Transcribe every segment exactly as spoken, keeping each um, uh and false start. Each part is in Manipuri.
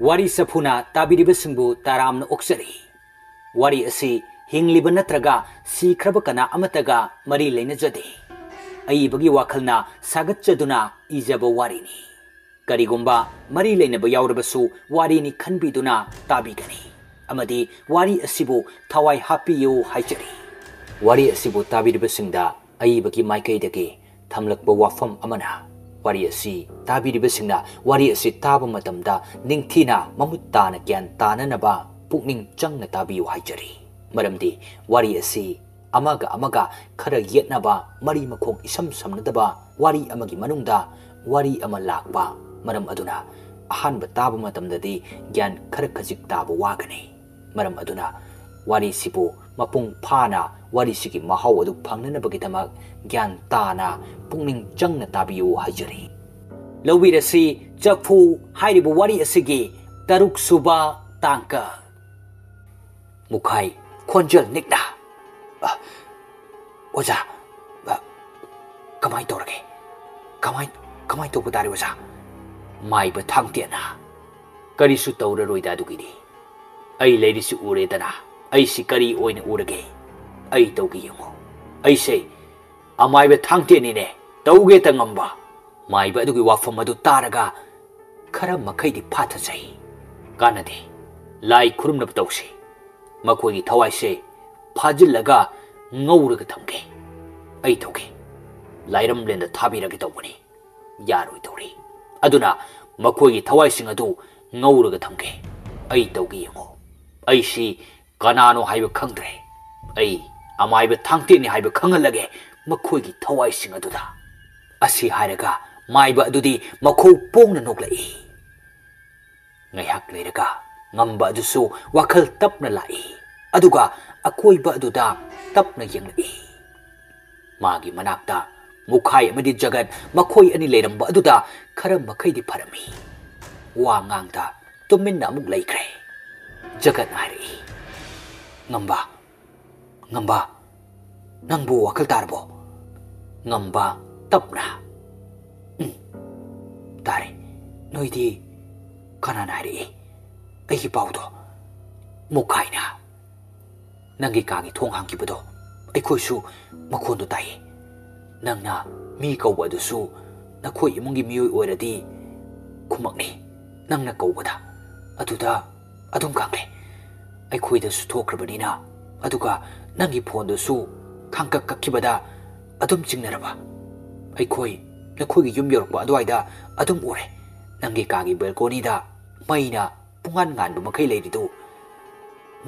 ꯋꯥꯔꯤ ꯆꯐꯨꯅ ꯇꯥꯕꯤꯔꯤꯕꯁꯤꯡꯕꯨ ꯇꯔꯥꯝꯅ ꯑꯣꯛꯆꯔꯤ꯫ ꯋꯥꯔꯤ ꯑꯁꯤ ꯍꯤꯡꯂꯤꯕ ꯅꯠꯇ꯭ꯔꯒ ꯁꯤꯈ꯭ꯔꯕ ꯀꯅꯥ ꯑꯃꯠꯇꯒ ꯃꯔꯤ ꯂꯩꯅꯖꯗꯦ꯫ ꯑꯏꯕꯒꯤ ꯋꯥꯈꯜꯅ ꯁꯥꯒꯠꯆꯗꯨꯅ ꯏꯖꯕ ꯋꯥꯔꯤꯅꯤ꯫ ꯀꯔꯤꯒꯨꯝꯕ ꯃꯔꯤ ꯂꯩꯅꯕ ꯌꯥꯎꯔꯕꯁꯨ ꯋꯥꯔꯤꯅꯤ ꯈꯟꯕꯤꯗꯨꯅ ꯇꯥꯕꯤꯒꯅꯤ ꯑꯃꯗꯤ ꯋꯥꯔꯤ ꯑꯁꯤꯕꯨ ꯊꯋꯥꯏ ꯍꯥꯞꯄꯤꯌꯨ ꯍꯥꯏꯖꯔꯤ꯫ ꯋꯥꯔꯤ ꯑꯁꯤꯕꯨ ꯇꯥꯕꯤꯔꯤꯕꯁꯤꯡꯗ ꯑꯏꯕꯒꯤ ꯃꯥꯏꯀꯩꯗꯒꯤ ꯊꯝꯂꯛꯄ ꯋꯥꯐꯝ ꯑꯃꯅ, ꯋꯥꯔꯤ ꯑꯁꯤ ꯇꯥꯕꯤꯔꯤꯕꯁꯤꯡꯅ ꯋꯥꯔꯤ ꯑꯁꯤ ꯇꯥꯕ ꯃꯇꯝꯗ ꯅꯤꯡꯊꯤꯅ ꯃꯃꯨꯠ ꯇꯥꯅ ꯒ꯭ꯌꯥꯟ ꯇꯥꯅꯅꯕ ꯄꯨꯛꯅꯤꯡ ꯆꯪꯅ ꯇꯥꯕꯤꯌꯨ ꯍꯥꯏꯖꯔꯤ꯫ ꯃꯔꯝꯗꯤ ꯋꯥꯔꯤ ꯑꯁꯤ ꯑꯃꯒ ꯑꯃꯒ ꯈꯔ ꯌꯦꯠꯅꯕ, ꯃꯔꯤ ꯃꯈꯣꯡ ꯏꯁꯝ ꯁꯝꯅꯗꯕ ꯋꯥꯔꯤ ꯑꯃꯒꯤ ꯃꯅꯨꯡꯗ ꯋꯥꯔꯤ ꯑꯃ ꯂꯥꯛꯄ ꯃꯔꯝ ꯑꯗꯨꯅ ꯑꯍꯥꯟꯕ ꯇꯥꯕ ꯃꯇꯝꯗꯗꯤ ꯒ꯭ꯌꯥꯟ ꯈꯔ ꯈꯖꯤꯛ ꯇꯥꯕ ꯋꯥꯒꯅꯤ꯫ ꯃꯔꯝ ꯑꯗꯨꯅ ꯋꯥꯔꯤꯁꯤꯕꯨ ꯃꯄꯨꯡ ꯐꯥꯅ, ꯋꯥꯔꯤꯁꯤꯒꯤ ꯃꯍꯥꯎ ꯑꯗꯨ ꯐꯪꯅꯅꯕꯒꯤꯗꯃꯛ ꯒ꯭ꯌꯥꯟ ꯇꯥꯅ ꯄꯨꯛꯅꯤꯡ ꯆꯪꯅ ꯇꯥꯕꯤꯌꯨ ꯍꯥꯏꯖꯔꯤ꯫ ꯂꯧꯕꯤꯔꯁꯤ ꯆꯐꯨ ꯍꯥꯏꯔꯤꯕ ꯋꯥꯔꯤ ꯑꯁꯤꯒꯤ ꯇꯔꯨꯛ ꯁꯨꯕ ꯇꯥꯡꯀꯛ꯫ ꯃꯨꯈꯥꯏ ꯈꯣꯟꯖꯦꯜ ꯅꯤꯛꯅ, "ꯑ, ꯑꯣꯖꯥ, ꯑ, ꯀꯃꯥꯏ ꯇꯧꯔꯒꯦ? ꯀꯃꯥꯏ, ꯀꯃꯥꯏ ꯇꯧꯕ ꯇꯥꯔꯦ ꯑꯣꯖꯥ?" ꯃꯥꯏꯕ ꯊꯥꯡꯇꯦꯟꯅ, "ꯀꯔꯤꯁꯨ ꯇꯧꯔꯔꯣꯏꯗ ꯑꯗꯨꯒꯤꯗꯤ꯫ ꯑꯩ ꯂꯩꯔꯤꯁꯤ ꯎꯔꯦꯗꯅ, ꯑꯩꯁꯤ ꯀꯔꯤ ꯑꯣꯏꯅ ꯎꯔꯒꯦ? ꯑꯩ ꯇꯧꯒꯦ ꯌꯦꯡꯉꯨ꯫ ꯑꯩꯁꯦ ꯑꯃꯥꯏꯕ ꯊꯥꯡꯇꯦꯟꯅꯤꯅꯦ, ꯇꯧꯒꯦꯇ ꯉꯝꯕ꯫" ꯃꯥꯏꯕ ꯑꯗꯨꯒꯤ ꯋꯥꯐꯝ ꯑꯗꯨ ꯇꯥꯔꯒ ꯈꯔ ꯃꯈꯩꯗꯤ ꯐꯥꯊꯖꯩ꯫ "ꯀꯥꯟꯅꯗꯦ, ꯂꯥꯏ ꯈꯨꯔꯨꯝꯅꯕ ꯇꯧꯁꯤ꯫ ꯃꯈꯣꯏꯒꯤ ꯊꯋꯥꯏꯁꯦ ꯐꯥꯖꯤꯜꯂꯒ ꯉꯧꯔꯒ ꯊꯝꯒꯦ꯫ ꯑꯩ ꯇꯧꯒꯦ꯫ ꯂꯥꯏꯔꯝꯂꯦꯟꯗ ꯊꯥꯕꯤꯔꯒꯦ ꯇꯧꯕꯅꯤ꯫ ꯌꯥꯔꯣꯏꯗꯧꯔꯤ꯫ ꯑꯗꯨꯅ ꯃꯈꯣꯏꯒꯤ ꯊꯋꯥꯏꯁꯤꯡ ꯑꯗꯨ ꯉꯧꯔꯒ ꯊꯝꯒꯦ꯫ ꯑꯩ ꯇꯧꯒꯦ ꯌꯦꯡꯉꯣ꯫ ꯑꯩꯁꯤ ꯀꯅꯥꯅꯣ ꯍꯥꯏꯕ ꯈꯪꯗ꯭ꯔꯦ꯫ ꯑꯩ ꯑꯃꯥꯏꯕ ꯊꯥꯡꯇꯦꯟꯅꯤ ꯍꯥꯏꯕ ꯈꯪꯍꯜꯂꯒꯦ ꯃꯈꯣꯏꯒꯤ ꯊꯋꯥꯏꯁꯤꯡ ꯑꯗꯨꯗ꯫" ꯑꯁꯤ ꯍꯥꯏꯔꯒ ꯃꯥꯏꯕ ꯑꯗꯨꯗꯤ ꯃꯈꯧ ꯄꯣꯡꯅ ꯅꯣꯛꯂꯛꯏ꯫ ꯉꯥꯏꯍꯥꯛ ꯂꯩꯔꯒ ꯉꯝꯕ ꯑꯗꯨꯁꯨ ꯋꯥꯈꯜ ꯇꯞꯅ ꯂꯥꯛꯏ, ꯑꯗꯨꯒ ꯑꯀꯣꯏꯕ ꯑꯗꯨꯗ ꯇꯞꯅ ꯌꯦꯡꯂꯛꯏ꯫ ꯃꯥꯒꯤ ꯃꯅꯥꯛꯇ ꯃꯨꯈꯥꯏ ꯑꯃꯗꯤ ꯖꯒꯠ ꯃꯈꯣꯏ ꯑꯅꯤ ꯂꯩꯔꯝꯕ ꯑꯗꯨꯗ ꯈꯔ ꯃꯈꯩꯗꯤ ꯐꯔꯝꯃꯤ꯫ ꯋꯥ ꯉꯥꯡꯗ ꯇꯨꯃꯤꯟꯅ ꯑꯃꯨꯛ ꯂꯩꯈ꯭ꯔꯦ꯫ ꯖꯒꯠꯅ ꯍꯥꯏꯔꯛꯏ, "ꯉꯝꯕ, ꯉꯝꯕ, ꯅꯪꯕꯨ ꯋꯥꯈꯜ ꯇꯥꯔꯕꯣ?" ꯉꯝꯕ ꯇꯞꯅ, "ꯎꯝ, ꯇꯥꯔꯦ꯫ ꯅꯣꯏꯗꯤ ꯀꯅꯥꯅ ꯍꯥꯏꯔꯛꯏ?" ꯑꯩꯒꯤ ꯄꯥꯎꯗꯣ꯫ ꯃꯨꯛꯈꯥꯏꯅ ꯅꯪꯒꯤ ꯀꯥꯒꯤ ꯊꯣꯡ ꯍꯥꯡꯈꯤꯕꯗꯣ ꯑꯩꯈꯣꯏꯁꯨ ꯃꯈꯣꯟꯗꯣ ꯇꯥꯏꯌꯦ꯫ ꯅꯪꯅ ꯃꯤ ꯀꯧꯕ ꯑꯗꯨꯁꯨ ꯅꯈꯣꯏ ꯏꯃꯨꯡꯒꯤ ꯃꯤꯑꯣꯏ ꯑꯣꯏꯔꯗꯤ ꯈꯨꯝꯃꯛꯅꯤ꯫ ꯅꯪꯅ ꯀꯧꯕꯗ ꯑꯗꯨꯗ ꯑꯗꯨꯝ ꯈꯪꯂꯦ꯫ ꯑꯩꯈꯣꯏꯗꯁꯨ ꯊꯣꯛꯈ꯭ꯔꯕꯅꯤꯅ, ꯑꯗꯨꯒ ꯅꯪꯒꯤ ꯐꯣꯟꯗꯨꯁꯨ ꯈꯪꯀꯛ ꯀꯛꯈꯤꯕꯗ ꯑꯗꯨꯝ ꯆꯤꯡꯅꯔꯕ꯫ ꯑꯩꯈꯣꯏ ꯅꯈꯣꯏꯒꯤ ꯌꯨꯝ ꯌꯧꯔꯛꯄ ꯑꯗꯨꯋꯥꯏꯗ ꯑꯗꯨꯝ ꯎꯔꯦ꯫ ꯅꯪꯒꯤ ꯀꯥꯒꯤ ꯕꯦꯜꯀꯣꯅꯤꯗ ꯃꯩꯅ ꯄꯨꯡꯉꯥꯟ ꯉꯥꯟꯕ ꯃꯈꯩ ꯂꯩꯔꯤꯗꯨ꯫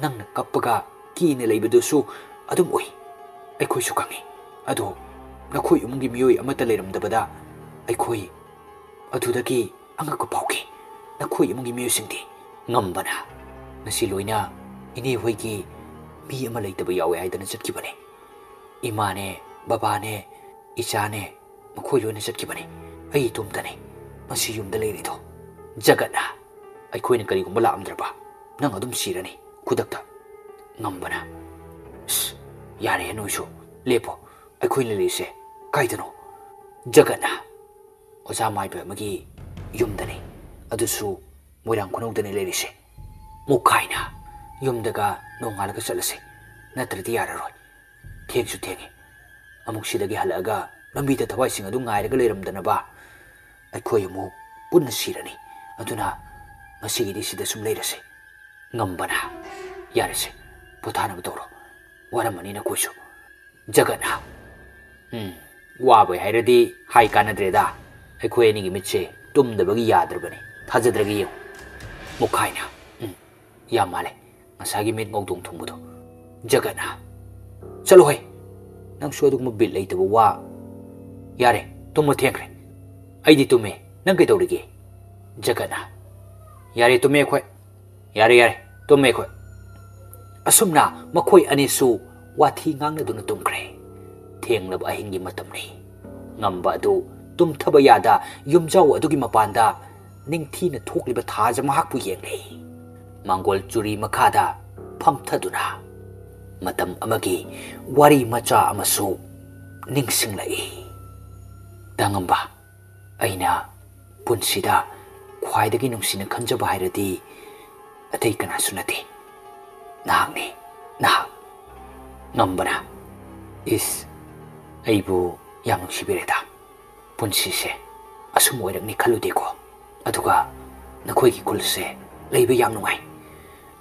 ꯅꯪꯅ ꯀꯞꯄꯒ ꯀꯤꯅ ꯂꯩꯕꯗꯨꯁꯨ ꯑꯗꯨꯝ ꯎꯏ꯫ ꯑꯩꯈꯣꯏꯁꯨ ꯈꯪꯏ꯫ ꯑꯗꯣ ꯅꯈꯣꯏ ꯏꯃꯨꯡꯒꯤ ꯃꯤꯑꯣꯏ ꯑꯃꯠꯇ ꯂꯩꯔꯝꯗꯕꯗ ꯑꯩꯈꯣꯏ ꯑꯗꯨꯗꯒꯤ ꯑꯉꯛꯄ ꯐꯥꯎꯈꯤ꯫ ꯅꯈꯣꯏ ꯏꯃꯨꯡꯒꯤ ꯃꯤꯑꯣꯏꯁꯤꯡꯗꯤ? ꯉꯝꯕꯅ, ꯉꯁꯤ ꯂꯣꯏꯅ ꯏꯅꯦ ꯍꯣꯏꯒꯤ ꯃꯤ ꯑꯃ ꯂꯩꯇꯕ ꯌꯥꯎꯋꯦ ꯍꯥꯏꯗꯅ ꯆꯠꯈꯤꯕꯅꯦ꯫ ꯏꯃꯥꯅꯦ, ꯕꯕꯥꯅꯦ, ꯏꯆꯥꯅꯦ, ꯃꯈꯣꯏ ꯂꯣꯏꯅ ꯆꯠꯈꯤꯕꯅꯤ꯫ ꯑꯩ ꯏꯇꯣꯝꯇꯅꯤ ꯃꯁꯤ ꯌꯨꯝꯗ ꯂꯩꯔꯤꯗꯣ꯫ ꯖꯒꯠꯅ, ꯑꯩꯈꯣꯏꯅ ꯀꯔꯤꯒꯨꯝꯕ ꯂꯥꯛꯑꯝꯗ꯭ꯔꯕ ꯅꯪ ꯑꯗꯨꯝ ꯁꯤꯔꯅꯤ ꯈꯨꯗꯛꯇ꯫ ꯉꯝꯕꯅ, "ꯁ, ꯌꯥꯔꯦ ꯅꯣꯏꯁꯨ, ꯂꯦꯞꯄꯣ꯫ ꯑꯩꯈꯣꯏꯅ ꯂꯩꯔꯤꯁꯦ ꯀꯥꯏꯗꯅꯣ?" ꯖꯒꯠꯅ, "ꯑꯣꯖꯥ ꯃꯥꯏꯕ ꯑꯃꯒꯤ ꯌꯨꯝꯗꯅꯤ, ꯑꯗꯨꯁꯨ ꯃꯣꯏꯔꯥꯡ ꯈꯨꯅꯧꯗꯅꯤ ꯂꯩꯔꯤꯁꯦ꯫ ꯃꯨꯛꯈꯥꯏꯅ ꯌꯨꯝꯗꯒ ꯅꯣꯡꯉꯥꯜꯂꯒ ꯆꯠꯂꯁꯦ, ꯅꯠꯇ꯭ꯔꯗꯤ ꯌꯥꯔꯔꯣꯏ꯫ ꯊꯦꯡꯁꯨ ꯊꯦꯡꯉꯤ꯫ ꯑꯃꯨꯛ ꯁꯤꯗꯒꯤ ꯍꯜꯂꯛꯑꯒ ꯂꯝꯕꯤꯗ ꯊꯋꯥꯏꯁꯤꯡ ꯑꯗꯨ ꯉꯥꯏꯔꯒ ꯂꯩꯔꯝꯗꯅꯕ ꯑꯩꯈꯣꯏ ꯑꯃꯨꯛ ꯄꯨꯟꯅ ꯁꯤꯔꯅꯤ꯫ ꯑꯗꯨꯅ ꯉꯁꯤꯒꯤꯗꯤ ꯁꯤꯗ ꯁꯨꯝ ꯂꯩꯔꯁꯦ꯫" ꯉꯝꯕꯅ, "ꯌꯥꯔꯦꯁꯦ, ꯄꯣꯊꯥꯅꯕ ꯇꯧꯔꯣ꯫ ꯋꯥꯔꯝꯃꯅꯤ ꯅꯈꯣꯏꯁꯨ꯫" ꯖꯒꯠꯅ, "ꯎꯝ, ꯋꯥꯕꯩ ꯍꯥꯏꯔꯗꯤ ꯍꯥꯏ ꯀꯥꯟꯅꯗ꯭ꯔꯦꯗ꯫ ꯑꯩꯈꯣꯏ ꯑꯅꯤꯒꯤ ꯃꯤꯠꯁꯦ ꯇꯨꯝꯗꯕꯒꯤ ꯌꯥꯗ꯭ꯔꯕꯅꯤ꯫ ꯊꯥꯖꯗ꯭ꯔꯒ ꯌꯦꯡꯉꯨ꯫" ꯃꯨꯛꯈꯥꯏꯅ, "ꯎꯝ, ꯌꯥꯝ ꯃꯥꯜꯂꯦ ꯉꯁꯥꯏꯒꯤ ꯃꯤꯠ ꯉꯧꯗꯣꯡ ꯊꯨꯡꯕꯗꯣ꯫" ꯖꯒꯠꯅ, "ꯆꯠꯂꯣꯍꯦ, ꯅꯪꯁꯨ ꯑꯗꯨꯒꯨꯝꯕ ꯕꯤꯠ ꯂꯩꯇꯕ ꯋꯥ꯫ ꯌꯥꯔꯦ, ꯇꯨꯝꯃ ꯊꯦꯡꯈ꯭ꯔꯦ꯫ ꯑꯩꯗꯤ ꯇꯨꯝꯃꯦ, ꯅꯪ ꯀꯩꯗꯧꯔꯤꯒꯦ?" ꯖꯒꯠꯅ, "ꯌꯥꯔꯦ, ꯇꯨꯝꯃꯦ ꯑꯩꯈꯣꯏ꯫ ꯌꯥꯔꯦ, ꯌꯥꯔꯦ, ꯇꯨꯝꯃꯦ ꯑꯩꯈꯣꯏ꯫" ꯑꯁꯨꯝꯅ ꯃꯈꯣꯏ ꯑꯅꯤꯁꯨ ꯋꯥꯊꯤ ꯉꯥꯡꯅꯗꯨꯅ ꯇꯨꯝꯈ꯭ꯔꯦ꯫ ꯊꯦꯡꯂꯕ ꯑꯍꯤꯡꯒꯤ ꯃꯇꯝꯅꯤ꯫ ꯉꯝꯕ ꯑꯗꯨ ꯇꯨꯝꯊꯕ ꯌꯥꯗ ꯌꯨꯝꯖꯥꯎ ꯑꯗꯨꯒꯤ ꯃꯄꯥꯟꯗ ꯅꯤꯡꯊꯤꯅ ꯊꯣꯛꯂꯤꯕ ꯊꯥꯖ ꯃꯍꯥꯛꯄꯨ ꯌꯦꯡꯂꯤ꯫ ꯃꯥꯡꯒꯣꯜ ꯆꯨꯔꯤ ꯃꯈꯥꯗ ꯐꯝꯊꯗꯨꯅ ꯃꯇꯝ ꯑꯃꯒꯤ ꯋꯥꯔꯤ ꯃꯆꯥ ꯑꯃꯁꯨ ꯅꯤꯡꯁꯤꯡꯂꯛꯏ꯫ ꯇꯥꯉꯝꯕ, ꯑꯩꯅ ꯄꯨꯟꯁꯤꯗ ꯈ꯭ꯋꯥꯏꯗꯒꯤ ꯅꯨꯡꯁꯤꯅ ꯈꯟꯖꯕ ꯍꯥꯏꯔꯗꯤ ꯑꯇꯩ ꯀꯅꯥꯁꯨ ꯅꯠꯇꯦ, ꯅꯍꯥꯛꯅꯤ, ꯅꯍꯥꯛ꯫ ꯉꯝꯕꯅ, ꯏꯁ, ꯑꯩꯕꯨ ꯌꯥꯝ ꯅꯨꯡꯁꯤꯕꯤꯔꯦꯗ꯫ ꯄꯨꯟꯁꯤꯁꯦ ꯑꯁꯨꯝ ꯑꯣꯏꯔꯛꯅꯤ ꯈꯜꯂꯨꯗꯦꯀꯣ꯫ ꯑꯗꯨꯒ ꯅꯈꯣꯏꯒꯤ ꯈꯨꯜꯁꯦ ꯂꯩꯕ ꯌꯥꯝ ꯅꯨꯡꯉꯥꯏ꯫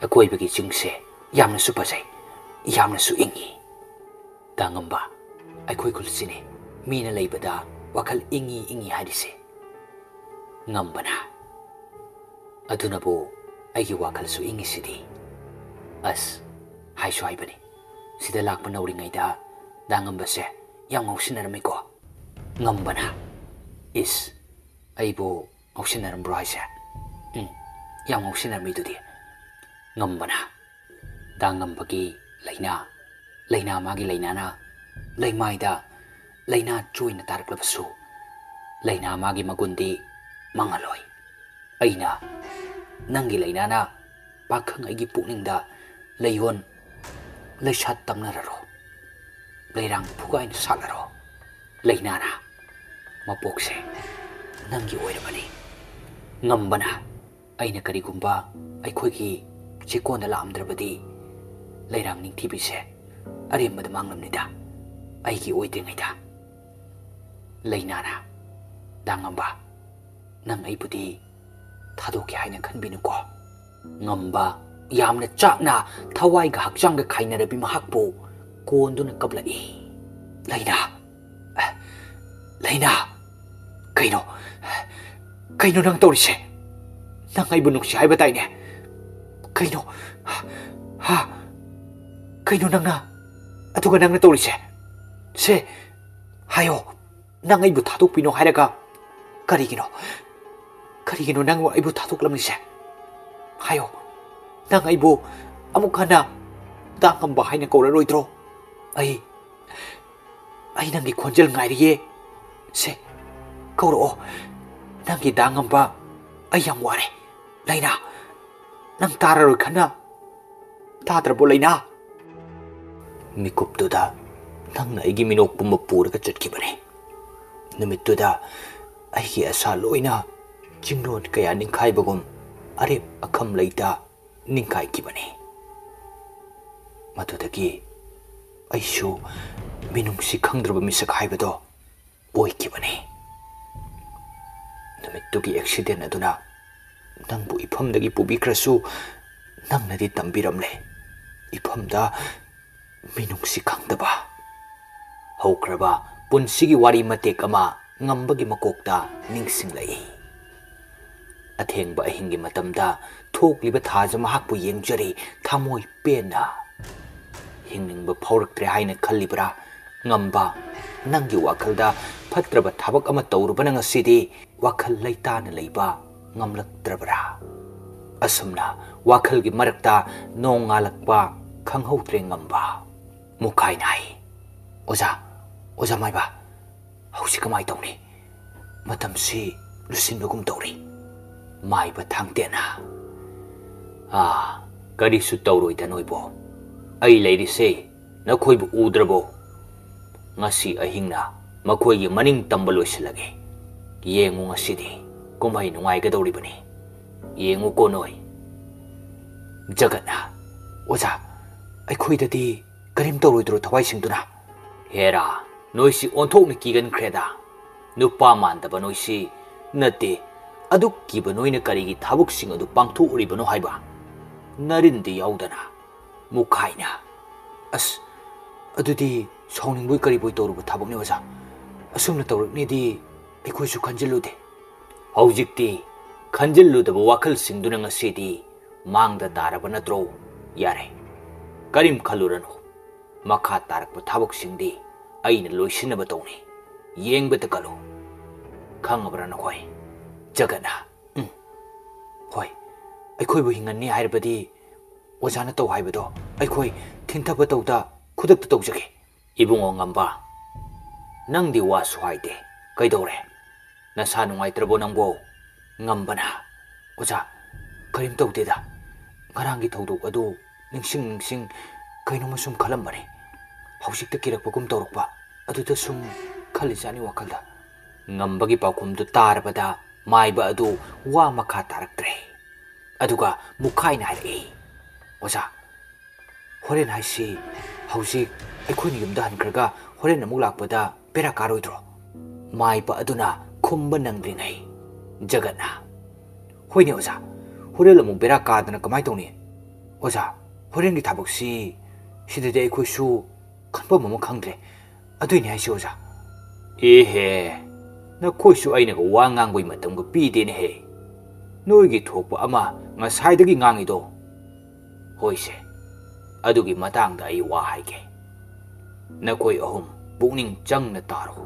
ꯑꯀꯣꯏꯕꯒꯤ ꯆꯤꯡꯁꯦ ꯌꯥꯝꯅꯁꯨ ꯐꯖꯩ, ꯌꯥꯝꯅꯁꯨ ꯏꯪꯉꯤ꯫ ꯇꯥꯉꯝꯕ, ꯑꯩꯈꯣꯏ ꯈꯨꯜꯁꯤꯅꯦ ꯃꯤꯅ ꯂꯩꯕꯗ ꯋꯥꯈꯜ ꯏꯪꯉꯤ ꯏꯪꯉꯤ ꯍꯥꯏꯔꯤꯁꯦ꯫ ꯉꯝꯕꯅ, ꯑꯗꯨꯅꯕꯨ ꯑꯩꯒꯤ ꯋꯥꯈꯜꯁꯨ ꯏꯪꯉꯤꯁꯤꯗꯤ꯫ ꯑꯁ, ꯍꯥꯏꯁꯨ ꯍꯥꯏꯕꯅꯤ, ꯁꯤꯗ ꯂꯥꯛꯄ ꯅꯧꯔꯤꯉꯩꯗ ꯗꯥ ꯉꯝꯕꯁꯦ ꯌꯥꯝ ꯉꯥꯎꯁꯤꯟꯅꯔꯝꯃꯤꯀꯣ꯫ ꯉꯝꯕꯅ, ꯏꯁ, ꯑꯩꯕꯨ ꯉꯥꯎꯁꯤꯟꯅꯔꯝꯕ꯭ꯔꯣ ꯍꯥꯏꯁꯦ? ꯎꯝ, ꯌꯥꯝ ꯉꯥꯎꯁꯤꯟꯅꯔꯝꯃꯤꯗꯨꯗꯤ꯫ ꯉꯝꯕꯅ, ꯗꯥ ꯉꯝꯕꯒꯤ ꯂꯥꯏꯅꯥ, ꯂꯥꯏꯅꯥ ꯃꯥꯒꯤ ꯂꯥꯏꯅꯥꯅ ꯂꯩꯃꯥꯏꯗ ꯂꯥꯏꯅꯥ ꯆꯣꯏꯅ ꯇꯥꯔꯛꯂꯕꯁꯨ, ꯂꯥꯏꯅꯥ ꯃꯥꯒꯤ ꯃꯒꯨꯟꯗꯤ ꯃꯥꯡꯍꯜꯂꯣꯏ꯫ ꯑꯩꯅ, ꯅꯪꯒꯤ ꯂꯥꯏꯅꯥꯅ ꯄꯥꯈꯪ ꯑꯩꯒꯤ ꯄꯨꯛꯅꯤꯡꯗ ꯂꯩꯌꯣꯟ ꯂꯩꯁꯥꯠ ꯇꯝꯅꯔꯔꯣ, ꯂꯩꯔꯥꯡ ꯐꯨꯒꯥꯏꯅ ꯁꯥꯠꯂꯔꯣ꯫ ꯂꯥꯏꯅꯥꯅ ꯃꯄꯣꯛꯁꯦ ꯅꯪꯒꯤ ꯑꯣꯏꯔꯕꯅꯤ꯫ ꯉꯝꯕꯅ, ꯑꯩꯅ ꯀꯔꯤꯒꯨꯝꯕ ꯑꯩꯈꯣꯏꯒꯤ ꯆꯦꯛꯀꯣꯟꯗ ꯂꯥꯛꯑꯝꯗ꯭ꯔꯕꯗꯤ ꯂꯩꯔꯥꯡ ꯅꯤꯡꯊꯤꯕꯤꯁꯦ ꯑꯔꯦꯝꯕꯗ ꯃꯥꯡꯂꯝꯅꯤꯗ, ꯑꯩꯒꯤ ꯑꯣꯏꯗ꯭ꯔꯤꯉꯩꯗ꯫ ꯂꯥꯏꯅꯥꯅ, ꯗꯥ ꯉꯝꯕ, ꯅꯪ ꯑꯩꯕꯨꯗꯤ ꯊꯥꯗꯣꯛꯀꯦ ꯍꯥꯏꯅ ꯈꯟꯕꯤꯅꯨꯀꯣ꯫ ꯉꯝꯕ, ꯌꯥꯝꯅ ꯆꯥꯛꯅ ꯊꯋꯥꯏꯒ ꯍꯛꯆꯥꯡꯒ ꯈꯥꯏꯅꯔꯕꯤ ꯃꯍꯥꯛꯄꯨ ꯀꯣꯟꯗꯨꯅ ꯀꯞꯂꯛꯏ꯫ ꯂꯥꯏꯅꯥ, ꯂꯥꯏꯅꯥ, ꯀꯩꯅꯣ? ꯀꯩꯅꯣ ꯅꯪ ꯇꯧꯔꯤꯁꯦ? ꯅꯪ ꯑꯩꯕꯨ ꯅꯨꯡꯁꯤ ꯍꯥꯏꯕ ꯇꯥꯏꯅꯦ꯫ ꯀꯩꯅꯣ? ꯍꯥ? ꯀꯩꯅꯣ ꯅꯪꯅ? ꯑꯗꯨꯒ ꯅꯪꯅ ꯇꯧꯔꯤꯁꯦ? ꯁꯦ, ꯍꯥꯏꯌꯣ꯫ ꯅꯪ ꯑꯩꯕꯨ ꯊꯥꯗꯣꯛꯄꯤꯅꯣ ꯍꯥꯏꯔꯒ ꯀꯔꯤꯒꯤꯅꯣ? ꯀꯔꯤꯒꯤꯅꯣ ꯅꯪ ꯑꯩꯕꯨ ꯊꯥꯗꯣꯛꯂꯝꯂꯤꯁꯦ? ꯍꯥꯏꯌꯣ꯫ ꯅꯪ ꯑꯩꯕꯨ ꯑꯃꯨꯛ ꯍꯟꯅ ꯗꯥ ꯉꯝꯕ ꯍꯥꯏꯅ ꯀꯧꯔꯔꯣꯏꯗ꯭ꯔꯣ? ꯑꯩ, ꯑꯩ ꯅꯪꯒꯤ ꯈꯣꯟꯖꯦꯜ ꯉꯥꯏꯔꯤꯌꯦ꯫ ꯁꯦ, ꯀꯧꯔꯛꯑꯣ꯫ ꯅꯪꯒꯤ ꯗꯥ ꯉꯝꯕ, ꯑꯩ ꯌꯥꯝ ꯋꯥꯔꯦ꯫ ꯂꯥꯏꯅꯥ, ꯅꯪ ꯇꯥꯔꯔꯣꯏ ꯈꯟꯅ ꯇꯥꯗ꯭ꯔꯕꯣ, ꯂꯥꯏꯅꯥ? ꯃꯤꯀꯨꯞꯇꯨꯗ ꯅꯪꯅ ꯑꯩꯒꯤ ꯃꯤꯅꯣꯛ ꯄꯨꯝꯕ ꯄꯨꯔꯒ ꯆꯠꯈꯤꯕꯅꯤ꯫ ꯅꯨꯃꯤꯠꯇꯨꯗ ꯑꯩꯒꯤ ꯑꯁꯥ ꯂꯣꯏꯅ ꯆꯤꯡꯂꯣꯟ ꯀꯌꯥ ꯅꯤꯡꯈꯥꯏꯕꯒꯨꯝ ꯑꯔꯦꯞ ꯑꯈꯝ ꯂꯩꯇ ꯅꯤꯡꯈꯥꯏꯈꯤꯕꯅꯤ꯫ ꯃꯗꯨꯗꯒꯤ ꯑꯩꯁꯨ ꯃꯤꯅꯨꯡꯁꯤ ꯈꯪꯗ꯭ꯔꯕ ꯃꯤꯁꯛ ꯍꯥꯏꯕꯗꯣ ꯑꯣꯏꯈꯤꯕꯅꯤ꯫ ꯅꯨꯃꯤꯠꯇꯨꯒꯤ ꯑꯦꯛꯁꯤꯗꯦꯟ ꯑꯗꯨꯅ ꯅꯪꯕꯨ ꯏꯐꯝꯗꯒꯤ ꯄꯨꯕꯤꯈ꯭ꯔꯁꯨ, ꯅꯪꯅꯗꯤ ꯇꯝꯕꯤꯔꯝꯂꯦ ꯏꯐꯝꯗ ꯃꯤꯅꯨꯡꯁꯤ ꯈꯪꯗꯕ꯫ ꯍꯧꯈ꯭ꯔꯕ ꯄꯨꯟꯁꯤꯒꯤ ꯋꯥꯔꯤ ꯃꯇꯦꯛ ꯑꯃ ꯉꯝꯕꯒꯤ ꯃꯀꯣꯛꯇ ꯅꯤꯡꯁꯤꯡꯂꯛꯏ꯫ ꯑꯊꯦꯡꯕ ꯑꯍꯤꯡꯒꯤ ꯃꯇꯝꯗ ꯊꯣꯛꯂꯤꯕ ꯊꯥꯁꯨ ꯃꯍꯥꯛꯄꯨ ꯌꯦꯡꯖꯔꯤ, ꯊꯃꯣꯏ ꯄꯦꯟꯅ꯫ ꯍꯤꯡꯅꯤꯡꯕ ꯐꯥꯎꯔꯛꯇ꯭ꯔꯦ ꯍꯥꯏꯅ ꯈꯜꯂꯤꯕ꯭ꯔꯥ? ꯉꯝꯕ, ꯅꯪꯒꯤ ꯋꯥꯈꯜꯗ ꯐꯠꯇ꯭ꯔꯕ ꯊꯕꯛ ꯑꯃ ꯇꯧꯔꯨꯕꯅ ꯉꯁꯤꯗꯤ ꯋꯥꯈꯜ ꯂꯩꯇꯥꯅ ꯂꯩꯕ ꯉꯝꯂꯛꯇ꯭ꯔꯕ꯭ꯔꯥ? ꯑꯁꯨꯝꯅ ꯋꯥꯈꯜꯒꯤ ꯃꯔꯛꯇ ꯅꯣꯡ ꯉꯥꯜꯂꯛꯄ ꯈꯪꯍꯧꯗ꯭ꯔꯦ ꯉꯝꯕ꯫ ꯃꯨꯈꯥꯏꯅ ꯍꯥꯏ, "ꯑꯣꯖꯥ, ꯑꯣꯖꯥ ꯃꯥꯏꯕ, ꯍꯧꯖꯤꯛ ꯀꯃꯥꯏ ꯇꯧꯅꯤ? ꯃꯇꯝꯁꯤ ꯂꯨꯁꯤꯟꯕꯒꯨꯝ ꯇꯧꯔꯤ꯫" ꯃꯥꯏꯕ ꯊꯥꯡꯇꯦꯟꯅ, "ꯑꯥ, ꯀꯔꯤꯁꯨ ꯇꯧꯔꯣꯏꯗ ꯅꯣꯏꯕꯣ꯫ ꯑꯩ ꯂꯩꯔꯤꯁꯦ ꯅꯈꯣꯏꯕꯨ ꯎꯗ꯭ꯔꯕꯣ? ꯉꯁꯤ ꯑꯍꯤꯡꯅ ꯃꯈꯣꯏꯒꯤ ꯃꯅꯤꯡ ꯇꯝꯕ ꯂꯣꯏꯁꯤꯜꯂꯒꯦ꯫ ꯌꯦꯡꯉꯨ ꯉꯁꯤꯗꯤ ꯀꯨꯝꯍꯩ ꯅꯨꯡꯉꯥꯏꯒꯗꯧꯔꯤꯕꯅꯤ꯫ ꯌꯦꯡꯉꯨꯀꯣ ꯅꯣꯏ꯫" ꯖꯒꯠꯅ, "ꯑꯣꯖꯥ, ꯑꯩꯈꯣꯏꯗꯗꯤ ꯀꯔꯤꯝ ꯇꯧꯔꯣꯏꯗ꯭ꯔꯣ ꯊꯋꯥꯏꯁꯤꯡꯗꯨꯅ?" "ꯍꯦꯔꯥ, ꯅꯣꯏꯁꯤ ꯑꯣꯟꯊꯣꯛꯅ ꯀꯤꯒꯟꯈ꯭ꯔꯦꯗ꯫ ꯅꯨꯄꯥ ꯃꯥꯟꯗꯕ ꯅꯣꯏꯁꯤ꯫ ꯅꯠꯇꯦ, ꯑꯗꯨꯛ ꯀꯤꯕ ꯅꯣꯏꯅ ꯀꯔꯤꯒꯤ ꯊꯕꯛꯁꯤꯡ ꯑꯗꯨ ꯄꯥꯡꯊꯣꯛꯎꯔꯤꯕꯅꯣ ꯍꯥꯏꯕ? ꯅꯔꯤꯟꯗꯤ ꯌꯥꯎꯗꯅ꯫" ꯃꯨꯈꯥꯏꯅ, "ꯑꯁ, ꯑꯗꯨꯗꯤ ꯁꯥꯎꯅꯤꯡꯕꯣꯏ ꯀꯔꯤꯕꯣꯏ ꯇꯧꯔꯨꯕ ꯊꯕꯛꯅꯤ ꯑꯣꯖꯥ꯫ ꯑꯁꯨꯝꯅ ꯇꯧꯔꯛꯅꯤꯗꯤ ꯑꯩꯈꯣꯏꯁꯨ ꯈꯟꯖꯤꯜꯂꯨꯗꯦ꯫" "ꯍꯧꯖꯤꯛꯇꯤ ꯈꯟꯖꯤꯜꯂꯨꯗꯕ ꯋꯥꯈꯜꯁꯤꯡꯗꯨꯅ ꯉꯁꯤꯗꯤ ꯃꯥꯡꯗ ꯇꯥꯔꯕ ꯅꯠꯇ꯭ꯔꯣ? ꯌꯥꯔꯦ, ꯀꯔꯤꯝ ꯈꯜꯂꯨꯔꯅꯨ꯫ ꯃꯈꯥ ꯇꯥꯔꯛꯄ ꯊꯕꯛꯁꯤꯡꯗꯤ ꯑꯩꯅ ꯂꯣꯏꯁꯤꯟꯅꯕ ꯇꯧꯅꯤ꯫ ꯌꯦꯡꯕꯇ ꯀꯜꯂꯨ꯫ ꯈꯪꯉꯕ꯭ꯔꯥ ꯅꯈꯣꯏ?" ꯖꯒꯠꯅ, "ꯎꯝ, ꯍꯣꯏ, ꯑꯩꯈꯣꯏꯕꯨ ꯍꯤꯡꯍꯟꯅꯤ ꯍꯥꯏꯔꯕꯗꯤ ꯑꯣꯖꯥꯅ ꯇꯧ ꯍꯥꯏꯕꯗꯣ ꯑꯩꯈꯣꯏ ꯊꯤꯟꯊꯕ ꯇꯧꯗ ꯈꯨꯗꯛꯇ ꯇꯧꯖꯒꯦ꯫" "ꯏꯕꯨꯡꯉꯣ ꯉꯝꯕ, ꯅꯪꯗꯤ ꯋꯥꯁꯨ ꯍꯥꯏꯗꯦ, ꯀꯩꯗꯧꯔꯦ? ꯅꯁꯥ ꯅꯨꯡꯉꯥꯏꯇ꯭ꯔꯕꯣ ꯅꯪꯕꯣ?" ꯉꯝꯕꯅ, "ꯑꯣꯖꯥ, ꯀꯔꯤꯝ ꯇꯧꯗꯦꯗ꯫ ꯉꯔꯥꯡꯒꯤ ꯊꯧꯗꯣꯛ ꯑꯗꯨ ꯅꯤꯡꯁꯤꯡ ꯅꯤꯡꯁꯤꯡ ꯀꯩꯅꯣꯝꯃ ꯁꯨꯝ ꯈꯜꯂꯝꯕꯅꯤ꯫ ꯍꯧꯖꯤꯛꯇ ꯀꯤꯔꯛꯄꯒꯨꯝ ꯇꯧꯔꯛꯄ, ꯑꯗꯨꯗ ꯁꯨꯝ ꯈꯜꯂꯤꯖꯥꯠꯅꯤ ꯋꯥꯈꯜꯗ꯫" ꯉꯝꯕꯒꯤ ꯄꯥꯎꯈꯨꯝꯗꯨ ꯇꯥꯔꯕꯗ ꯃꯥꯏꯕ ꯑꯗꯨ ꯋꯥ ꯃꯈꯥ ꯇꯥꯔꯛꯇ꯭ꯔꯦ꯫ ꯑꯗꯨꯒ ꯃꯨꯈꯥꯏꯅ ꯍꯥꯏꯔꯛꯏ, "ꯑꯣꯖꯥ, ꯍꯣꯔꯦꯟ ꯍꯥꯏꯁꯤ ꯍꯧꯖꯤꯛ ꯑꯩꯈꯣꯏꯅ ꯌꯨꯝꯗ ꯍꯟꯈ꯭ꯔꯒ ꯍꯣꯔꯦꯟ ꯑꯃꯨꯛ ꯂꯥꯛꯄꯗ ꯕꯦꯔꯥ ꯀꯥꯔꯣꯏꯗ꯭ꯔꯣ?" ꯃꯥꯏꯕ ꯑꯗꯨꯅ ꯈꯨꯝꯕ ꯅꯪꯗ꯭ꯔꯤꯉꯩ ꯖꯒꯠꯅ, "ꯍꯣꯏꯅꯦ ꯑꯣꯖꯥ, ꯍꯣꯔꯦꯟ ꯑꯃꯨꯛ ꯕꯦꯔꯥ ꯀꯥꯗꯅ ꯀꯃꯥꯏꯅ ꯇꯧꯅꯤ? ꯑꯣꯖꯥ, ꯍꯣꯔꯦꯟꯒꯤ ꯊꯕꯛꯁꯤ ꯁꯤꯗꯗꯤ ꯑꯩꯈꯣꯏꯁꯨ ꯈꯟꯐꯝ ꯑꯃ ꯈꯪꯗ꯭ꯔꯦ꯫ ꯑꯗꯨꯏꯅꯦ ꯍꯥꯏꯁꯤ ꯑꯣꯖꯥ꯫" "ꯑꯦꯍꯦ, ꯅꯈꯣꯏꯁꯨ ꯑꯩꯅꯒ ꯋꯥ ꯉꯥꯡꯕꯒꯤ ꯃꯇꯝꯒ ꯄꯤꯗꯦꯅꯦꯍꯦ꯫ ꯅꯣꯏꯒꯤ ꯊꯣꯛꯄ ꯑꯃ ꯉꯁꯥꯏꯗꯒꯤ ꯉꯥꯡꯉꯤꯗꯣ꯫ ꯍꯣꯏꯁꯦ, ꯑꯗꯨꯒꯤ ꯃꯇꯥꯡꯗ ꯑꯩ ꯋꯥ ꯍꯥꯏꯒꯦ꯫ ꯅꯈꯣꯏ ꯑꯍꯨꯝ ꯄꯨꯛꯅꯤꯡ ꯆꯪꯅ ꯇꯥꯔꯣ꯫"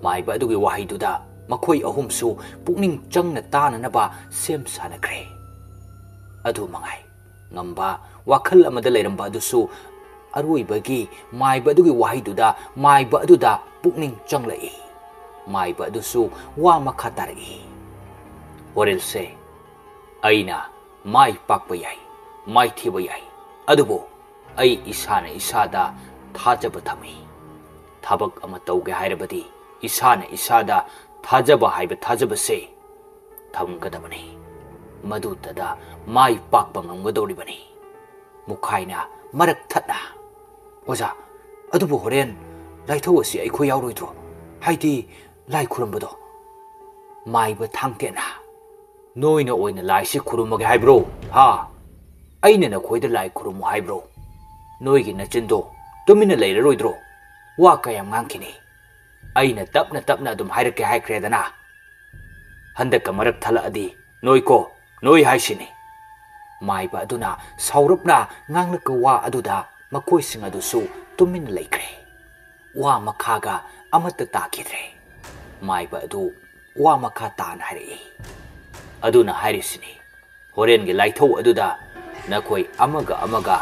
ꯃꯥꯏꯕ ꯑꯗꯨꯒꯤ ꯋꯥꯍꯩꯗꯨꯗ ꯃꯈꯣꯏ ꯑꯍꯨꯝꯁꯨ ꯄꯨꯛꯅꯤꯡ ꯆꯪꯅ ꯇꯥꯅꯅꯕ ꯁꯦꯝ ꯁꯥꯅꯈ꯭ꯔꯦ꯫ ꯑꯗꯨ ꯃꯉꯥꯏ, ꯉꯝꯕ ꯋꯥꯈꯜ ꯑꯃꯗ ꯂꯩꯔꯝꯕ ꯑꯗꯨꯁꯨ ꯑꯔꯣꯏꯕꯒꯤ ꯃꯥꯏꯕ ꯑꯗꯨꯒꯤ ꯋꯥꯍꯩꯗꯨꯗ ꯃꯥꯏꯕ ꯑꯗꯨꯗ ꯄꯨꯛꯅꯤꯡ ꯆꯪꯂꯛꯏ꯫ ꯃꯥꯏꯕ ꯑꯗꯨꯁꯨ ꯋꯥ ꯃꯈꯥ ꯇꯥꯔꯛꯏ, "ꯍꯣꯔꯦꯜꯁꯦ ꯑꯩꯅ ꯃꯥꯏ ꯄꯥꯛꯄ ꯌꯥꯏ, ꯃꯥꯏꯊꯤꯕ ꯌꯥꯏ, ꯑꯗꯨꯕꯨ ꯑꯩ ꯏꯁꯥꯅ ꯏꯁꯥꯗ ꯊꯥꯖꯕ ꯊꯝꯃꯤ꯫ ꯊꯕꯛ ꯑꯃ ꯇꯧꯒꯦ ꯍꯥꯏꯔꯕꯗꯤ ꯏꯁꯥꯅ ꯏꯁꯥꯗ ꯊꯥꯖꯕ ꯍꯥꯏꯕ ꯊꯥꯖꯕꯁꯦ ꯊꯝꯒꯗꯕꯅꯤ꯫ ꯃꯗꯨꯇꯗ ꯃꯥꯏ ꯄꯥꯛꯄ ꯉꯝꯒꯗꯧꯔꯤꯕꯅꯤ꯫" ꯃꯨꯈꯥꯏꯅ ꯃꯔꯛ ꯊꯠꯅ, "ꯑꯣꯖꯥ, ꯑꯗꯨꯕꯨ ꯍꯣꯔꯦꯟ ꯂꯥꯏꯊꯧ ꯑꯁꯤ ꯑꯩꯈꯣꯏ ꯌꯥꯎꯔꯣꯏꯗ꯭ꯔꯣ? ꯍꯥꯏꯗꯤ ꯂꯥꯏ ꯈꯨꯔꯨꯝꯕꯗꯣ?" ꯃꯥꯏꯕ ꯊꯥꯡꯇꯦꯟꯅ, "ꯅꯣꯏꯅ ꯑꯣꯏꯅ ꯂꯥꯏꯁꯤ ꯈꯨꯔꯨꯝꯃꯒꯦ ꯍꯥꯏꯕ꯭ꯔꯣ? ꯍꯥ? ꯑꯩꯅ ꯅꯈꯣꯏꯗ ꯂꯥꯏ ꯈꯨꯔꯨꯝꯃꯨ ꯍꯥꯏꯕ꯭ꯔꯣ? ꯅꯣꯏꯒꯤ ꯅꯆꯤꯟꯗꯣ ꯇꯨꯃꯤꯟꯅ ꯂꯩꯔꯔꯣꯏꯗ꯭ꯔꯣ? ꯋꯥ ꯀꯌꯥꯝ ꯉꯥꯡꯈꯤꯅꯤ? ꯑꯩꯅ ꯇꯞꯅ ꯇꯞꯅ ꯑꯗꯨꯝ ꯍꯥꯏꯔꯛꯀꯦ ꯍꯥꯏꯈ꯭ꯔꯦꯗꯅ꯫ ꯍꯟꯗꯛꯀ ꯃꯔꯛ ꯊꯠꯂꯛꯑꯗꯤ ꯅꯣꯏꯀꯣ, ꯅꯣꯏ ꯍꯥꯏꯁꯤꯅꯤ꯫" ꯃꯥꯏꯕ ꯑꯗꯨꯅ ꯁꯥꯎꯔꯞꯅ ꯉꯥꯡꯂꯛꯄ ꯋꯥ ꯑꯗꯨꯗ ꯃꯈꯣꯏꯁꯤꯡ ꯑꯗꯨꯁꯨ ꯇꯨꯃꯤꯟꯅ ꯂꯩꯈ꯭ꯔꯦ꯫ ꯋꯥ ꯃꯈꯥꯒ ꯑꯃꯠꯇ ꯇꯥꯈꯤꯗ꯭ꯔꯦ꯫ ꯃꯥꯏꯕ ꯑꯗꯨ ꯋꯥ ꯃꯈꯥ ꯇꯥꯅ ꯍꯥꯏꯔꯛꯏ, "ꯑꯗꯨꯅ ꯍꯥꯏꯔꯤꯁꯤꯅꯤ, ꯍꯣꯔꯦꯟꯒꯤ ꯂꯥꯏꯊꯧ ꯑꯗꯨꯗ ꯅꯈꯣꯏ ꯑꯃꯒ ꯑꯃꯒ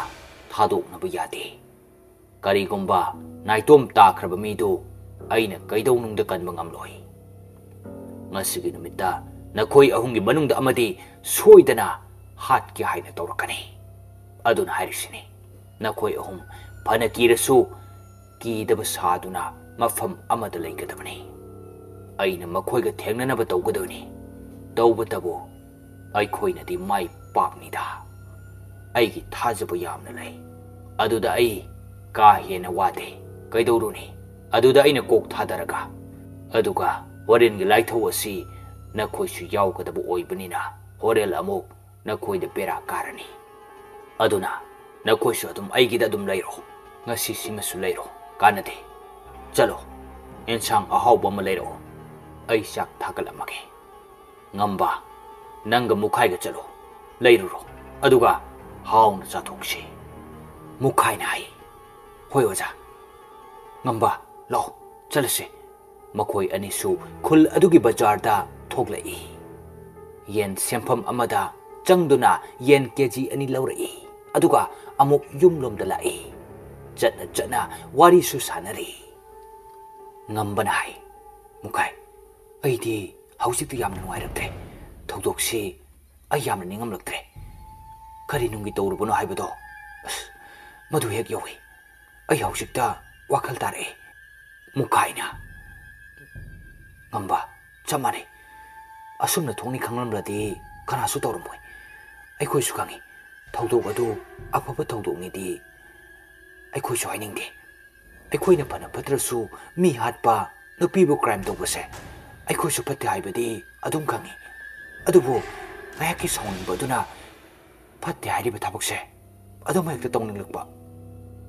ꯊꯥꯗꯣꯛꯅꯕ ꯌꯥꯗꯦ꯫ ꯀꯔꯤꯒꯨꯝꯕ ꯅꯥꯏꯇꯣꯝ ꯇꯥꯈ꯭ꯔꯕ ꯃꯤꯗꯨ ꯑꯩꯅ ꯀꯩꯗꯧꯅꯨꯡꯗ ꯀꯟꯕ ꯉꯝꯂꯣꯏ꯫ ꯉꯁꯤꯒꯤ ꯅꯨꯃꯤꯠꯇ ꯅꯈꯣꯏ ꯑꯍꯨꯝꯒꯤ ꯃꯅꯨꯡꯗ ꯑꯃꯗꯤ ꯁꯣꯏꯗꯅ ꯍꯥꯠꯀꯦ ꯍꯥꯏꯅ ꯇꯧꯔꯛꯀꯅꯤ꯫ ꯑꯗꯨꯅ ꯍꯥꯏꯔꯤꯁꯤꯅꯤ, ꯅꯈꯣꯏ ꯑꯍꯨꯝ ꯐꯅ ꯀꯤꯔꯁꯨ ꯀꯤꯗꯕ ꯁꯥꯗꯨꯅ ꯃꯐꯝ ꯑꯃꯗ ꯂꯩꯒꯗꯕꯅꯤ꯫ ꯑꯩꯅ ꯃꯈꯣꯏꯒ ꯊꯦꯡꯅꯅꯕ ꯇꯧꯒꯗꯕꯅꯤ꯫ ꯇꯧꯕꯇꯕꯨ ꯑꯩꯈꯣꯏꯅꯗꯤ ꯃꯥꯏ ꯄꯥꯛꯅꯤꯗ꯫ ꯑꯩꯒꯤ ꯊꯥꯖꯕ ꯌꯥꯝꯅ ꯂꯩ꯫ ꯑꯗꯨꯗ ꯑꯩ ꯀꯥ ꯍꯦꯟꯅ ꯋꯥꯗꯦ꯫ ꯀꯩꯗꯧꯔꯨꯅꯤ? ꯑꯗꯨꯗ ꯑꯩꯅ ꯀꯣꯛ ꯊꯥꯗꯔꯒ, ꯑꯗꯨꯒ ꯍꯣꯔꯦꯟꯒꯤ ꯂꯥꯏꯊꯧ ꯑꯁꯤ ꯅꯈꯣꯏꯁꯨ ꯌꯥꯎꯒꯗꯕ ꯑꯣꯏꯕꯅꯤꯅ, ꯍꯣꯔꯦꯟ ꯑꯃꯨꯛ ꯅꯈꯣꯏꯗ ꯕꯦꯔꯥ ꯀꯥꯔꯅꯤ꯫ ꯑꯗꯨꯅ ꯅꯈꯣꯏꯁꯨ ꯑꯗꯨꯝ ꯑꯩꯒꯤꯗ ꯑꯗꯨꯝ ꯂꯩꯔꯣ꯫ ꯉꯁꯤꯁꯤꯃꯁꯨ ꯂꯩꯔꯣ꯫ ꯀꯥꯟꯅꯗꯦ꯫ ꯆꯠꯂꯣ, ꯑꯦꯟꯁꯥꯡ ꯑꯍꯥꯎꯕ ꯑꯃ ꯂꯩꯔꯛꯑꯣ꯫ ꯑꯩ ꯆꯥꯛ ꯊꯥꯒꯠꯂꯝꯃꯒꯦ꯫ ꯉꯝꯕ, ꯅꯪꯒ ꯃꯨꯈꯥꯏꯒ ꯆꯠꯂꯣ꯫ ꯂꯩꯔꯨꯔꯣ꯫ ꯑꯗꯨꯒ ꯍꯥꯎꯅ ꯆꯥꯊꯣꯛꯁꯤ꯫ ꯃꯨꯈꯥꯏꯅ ꯍꯥꯏ, "ꯍꯣꯏ ꯑꯣꯖꯥ꯫ ꯉꯝꯕ, ꯂꯥꯛꯑꯣ, ꯆꯠꯂꯁꯤ꯫" ꯃꯈꯣꯏ ꯑꯅꯤꯁꯨ ꯈꯨꯜ ꯑꯗꯨꯒꯤ ꯕꯖꯥꯔꯗ ꯊꯣꯛꯂꯛꯏ꯫ ꯌꯦꯟ ꯁꯦꯝꯐꯝ ꯑꯃꯗ ꯆꯪꯗꯨꯅ ꯌꯦꯟ ꯀꯦ ꯖꯤ ꯑꯅꯤ ꯂꯧꯔꯛꯏ꯫ ꯑꯗꯨꯒ ꯑꯃꯨꯛ ꯌꯨꯝꯂꯣꯝꯗ ꯂꯥꯛꯏ꯫ ꯆꯠꯅ ꯆꯠꯅ ꯋꯥꯔꯤꯁꯨ ꯁꯥꯟꯅꯔꯤ꯫ ꯉꯝꯕꯅ ꯍꯥꯏ, "ꯃꯨꯈꯥꯏ, ꯑꯩꯗꯤ ꯍꯧꯖꯤꯛꯇꯤ ꯌꯥꯝꯅ ꯅꯨꯡꯉꯥꯏꯔꯛꯇ꯭ꯔꯦ꯫ ꯊꯧꯗꯣꯛꯁꯤ ꯑꯩ ꯌꯥꯝꯅ ꯅꯤꯡꯉꯝꯂꯛꯇ꯭ꯔꯦ꯫ ꯀꯔꯤ ꯅꯨꯡꯒꯤ ꯇꯧꯔꯨꯕꯅꯣ ꯍꯥꯏꯕꯗꯣ, ꯑꯁ, ꯃꯗꯨ ꯍꯦꯛ ꯌꯧꯏ꯫ ꯑꯩ ꯍꯧꯖꯤꯛꯇ ꯋꯥꯈꯜ ꯇꯥꯔꯛꯑꯦ꯫" ꯃꯨꯈꯥꯏꯅ, "ꯉꯝꯕ, ꯆꯞ ꯃꯥꯟꯅꯩ꯫ ꯑꯁꯨꯝꯅ ꯊꯣꯛꯅꯤ ꯈꯪꯂꯝꯂꯗꯤ ꯀꯅꯥꯁꯨ ꯇꯧꯔꯝꯃꯣꯏ꯫ ꯑꯩꯈꯣꯏꯁꯨ ꯈꯪꯏ, ꯊꯧꯗꯣꯛ ꯑꯗꯨ ꯑꯐꯕ ꯊꯧꯗꯣꯛꯅꯤꯗꯤ ꯑꯩꯈꯣꯏꯁꯨ ꯍꯥꯏꯅꯤꯡꯗꯦ꯫ ꯑꯩꯈꯣꯏꯅ ꯐꯅ ꯐꯠꯇ꯭ꯔꯁꯨ ꯃꯤ ꯍꯥꯠꯄ, ꯅꯨꯄꯤꯕꯨ ꯀ꯭ꯔꯥꯏꯝ ꯇꯧꯕꯁꯦ ꯑꯩꯈꯣꯏꯁꯨ ꯐꯠꯇꯦ ꯍꯥꯏꯕꯗꯤ ꯑꯗꯨꯝ ꯈꯪꯏ꯫ ꯑꯗꯨꯕꯨ ꯉꯥꯏꯍꯥꯛꯀꯤ ꯁꯥꯎꯅꯤꯡꯕ ꯑꯗꯨꯅ ꯐꯠꯇꯦ ꯍꯥꯏꯔꯤꯕ ꯊꯕꯛꯁꯦ ꯑꯗꯨꯝ ꯍꯦꯛꯇ ꯇꯧꯅꯤꯡꯂꯛꯄ꯫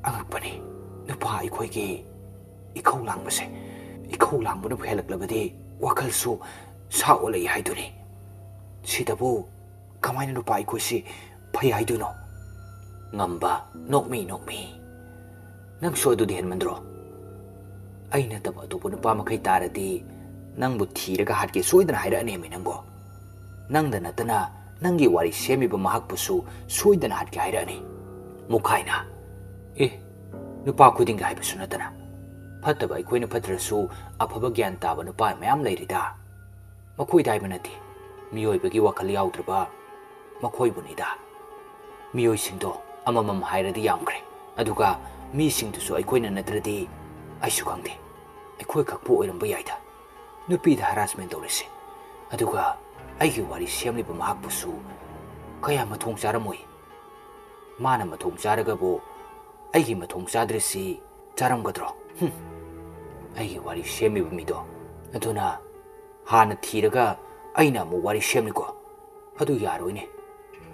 ꯑꯉꯛꯄꯅꯤ, ꯅꯨꯄꯥ ꯑꯩꯈꯣꯏꯒꯤ ꯏꯈꯧ ꯂꯥꯡꯕꯁꯦ꯫ ꯏꯈꯧ ꯂꯥꯡꯕꯅꯕꯨ ꯍꯦꯜꯂꯛꯂꯕꯗꯤ ꯋꯥꯈꯜꯁꯨ ꯁꯥ ꯑꯣꯜꯂꯛꯏ ꯍꯥꯏꯗꯨꯅꯤ꯫ ꯁꯤꯗꯕꯨ ꯀꯃꯥꯏꯅ ꯅꯨꯄꯥ ꯑꯩꯈꯣꯏꯁꯤ ꯐꯩ ꯍꯥꯏꯗꯣꯏꯅꯣ?" ꯉꯝꯕ, ꯅꯣꯛꯃꯤ ꯅꯣꯛꯃꯤ, "ꯅꯪꯁꯨ ꯑꯗꯨꯗꯤ ꯍꯦꯟꯃꯟꯗ꯭ꯔꯣ? ꯑꯩ ꯅꯠꯇꯕ ꯑꯇꯣꯞꯄ ꯅꯨꯄꯥ ꯃꯈꯩ ꯇꯥꯔꯗꯤ ꯅꯪꯕꯨ ꯊꯤꯔꯒ ꯍꯥꯠꯀꯦ ꯁꯣꯏꯗꯅ ꯍꯥꯏꯔꯛꯑꯅꯦꯃꯤ ꯅꯪꯕꯣ꯫ ꯅꯪꯗ ꯅꯠꯇꯅ ꯅꯪꯒꯤ ꯋꯥꯔꯤ ꯁꯦꯝꯃꯤꯕ ꯃꯍꯥꯛꯄꯨꯁꯨ ꯁꯣꯏꯗꯅ ꯍꯥꯠꯀꯦ ꯍꯥꯏꯔꯛꯑꯅꯤ꯫" ꯃꯨꯈꯥꯏꯅ, "ꯑꯦ, ꯅꯨꯄꯥ ꯈꯨꯗꯤꯡꯒꯤ ꯍꯥꯏꯕꯁꯨ ꯅꯠꯇꯅ꯫ ꯐꯠꯇꯕ ꯑꯩꯈꯣꯏꯅ ꯐꯠꯇ꯭ꯔꯁꯨ ꯑꯐꯕ ꯒ꯭ꯌꯥꯟ ꯇꯥꯕ ꯅꯨꯄꯥ ꯃꯌꯥꯝ ꯂꯩꯔꯤꯗ꯫ ꯃꯈꯣꯏꯗ ꯍꯥꯏꯕ ꯅꯠꯇꯦ, ꯃꯤꯑꯣꯏꯕꯒꯤ ꯋꯥꯈꯜ ꯌꯥꯎꯗ꯭ꯔꯕ ꯃꯈꯣꯏꯕꯨꯅꯤꯗ꯫ ꯃꯤꯑꯣꯏꯁꯤꯡꯗꯣ ꯑꯃꯃꯝ ꯍꯥꯏꯔꯗꯤ ꯌꯥꯝꯈ꯭ꯔꯦ꯫ ꯑꯗꯨꯒ ꯃꯤꯁꯤꯡꯗꯨꯁꯨ ꯑꯩꯈꯣꯏꯅ ꯅꯠꯇ꯭ꯔꯗꯤ ꯑꯩꯁꯨ ꯈꯪꯗꯦ꯫ ꯑꯩꯈꯣꯏ ꯈꯛꯄꯨ ꯑꯣꯏꯔꯝꯕ ꯌꯥꯏꯗ ꯅꯨꯄꯤꯗ ꯍꯔꯥꯁꯃꯦꯟ ꯇꯧꯔꯤꯁꯦ꯫ ꯑꯗꯨꯒ ꯑꯩꯒꯤ ꯋꯥꯔꯤ ꯁꯦꯝꯂꯤꯕ ꯃꯍꯥꯛꯄꯨꯁꯨ ꯀꯌꯥ ꯃꯊꯣꯡ ꯆꯥꯔꯝꯃꯣꯏ꯫ ꯃꯥꯅ ꯃꯊꯣꯡ ꯆꯥꯔꯒꯕꯨ ꯑꯩꯒꯤ ꯃꯊꯣꯡ ꯆꯥꯗ꯭ꯔꯤꯁꯤ ꯆꯥꯔꯝꯒꯗ꯭ꯔꯣ? ꯍꯨꯝ꯫ ꯑꯩꯒꯤ ꯋꯥꯔꯤ ꯁꯦꯝꯃꯤꯕ ꯃꯤꯗꯣ ꯑꯗꯨꯅ ꯍꯥꯟꯅ ꯊꯤꯔꯒ ꯑꯩꯅ ꯑꯃꯨꯛ ꯋꯥꯔꯤ ꯁꯦꯝꯂꯤꯀꯣ꯫ ꯑꯗꯨ ꯌꯥꯔꯣꯏꯅꯦ꯫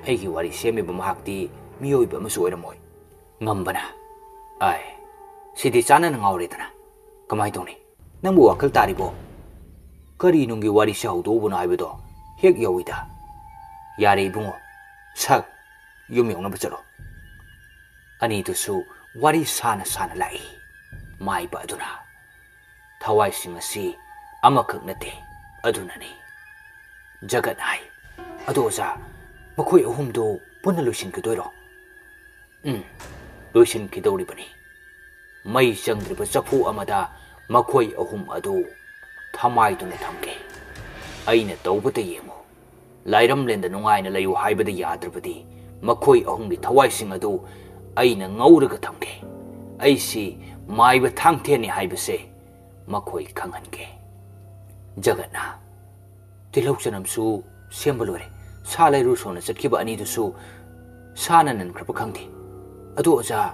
ꯑꯩꯒꯤ ꯋꯥꯔꯤ ꯁꯦꯝꯃꯤꯕ ꯃꯍꯥꯛꯇꯤ ꯃꯤꯑꯣꯏꯕ ꯑꯃꯁꯨ ꯑꯣꯏꯔꯝꯃꯣꯏ꯫ ꯉꯝꯕꯅ꯫ ꯑꯥꯏ, ꯁꯤꯗꯤ ꯆꯥꯅꯅ ꯉꯥꯎꯔꯦꯗꯅ꯫ ꯀꯃꯥꯏ ꯇꯧꯅꯤ? ꯅꯪꯕꯨ ꯋꯥꯈꯜ ꯇꯥꯔꯤꯕꯣ? ꯀꯔꯤ ꯅꯨꯡꯒꯤ ꯋꯥꯔꯤꯁꯦ ꯍꯧꯗꯣꯛꯎꯕꯅꯣ ꯍꯥꯏꯕꯗꯣ ꯍꯦꯛ ꯌꯧꯏꯗ꯫ ꯌꯥꯔꯦ ꯏꯕꯨꯡꯉꯣ, ꯁꯛ, ꯌꯨꯝ ꯌꯧꯅꯕ ꯆꯠꯂꯣ꯫ ꯑꯅꯤꯗꯨꯁꯨ ꯋꯥꯔꯤ ꯁꯥꯅ ꯁꯥꯅ ꯂꯥꯛꯏ꯫ ꯃꯥꯏꯕ ꯑꯗꯨꯅ ꯊꯋꯥꯏꯁꯤꯡ ꯑꯁꯤ ꯑꯃꯈꯛ ꯅꯠꯇꯦ, ꯑꯗꯨꯅꯅꯤ꯫ ꯖꯒꯠ ꯍꯥꯏ꯫ ꯑꯗꯣ ꯑꯣꯖꯥ, ꯃꯈꯣꯏ ꯑꯍꯨꯝꯗꯨ ꯄꯨꯟꯅ ꯂꯣꯏꯁꯤꯟꯈꯤꯗꯣꯏꯔꯣ? ꯎꯝ, ꯂꯣꯏꯁꯤꯟꯈꯤꯗꯧꯔꯤꯕꯅꯤ꯫ ꯃꯩ ꯆꯪꯗ꯭ꯔꯤꯕ ꯆꯐꯨ ꯑꯃꯗ ꯃꯈꯣꯏ ꯑꯍꯨꯝ ꯑꯗꯨ ꯊꯃꯥꯏꯗꯨꯅ ꯊꯝꯒꯦ꯫ ꯑꯩꯅ ꯇꯧꯕꯇ ꯌꯦꯡꯉꯨ꯫ ꯂꯥꯏꯔꯝꯂꯦꯟꯗ ꯅꯨꯡꯉꯥꯏꯅ ꯂꯩꯌꯨ ꯍꯥꯏꯕꯗ ꯌꯥꯗ꯭ꯔꯕꯗꯤ ꯃꯈꯣꯏ ꯑꯍꯨꯝꯒꯤ ꯊꯋꯥꯏꯁꯤꯡ ꯑꯗꯨ ꯑꯩꯅ ꯉꯧꯔꯒ ꯊꯝꯒꯦ꯫ ꯑꯩꯁꯤ ꯃꯥꯏꯕ ꯊꯥꯡꯊꯦꯟꯅꯤ ꯍꯥꯏꯕꯁꯦ ꯃꯈꯣꯏ ꯈꯪꯍꯟꯒꯦ꯫ ꯖꯒꯠꯅ ꯇꯤꯜꯍꯧ ꯆꯅꯝꯁꯨ ꯁꯦꯝꯕ ꯂꯣꯏꯔꯦ꯫ ꯁꯥ ꯂꯩꯔꯨ ꯁꯣꯟꯅ ꯆꯠꯈꯤꯕ ꯑꯅꯤꯗꯨꯁꯨ ꯁꯥꯅ ꯅꯟꯈ꯭ꯔꯕ ꯈꯪꯗꯦ꯫ ꯑꯗꯣ ꯑꯣꯖꯥ,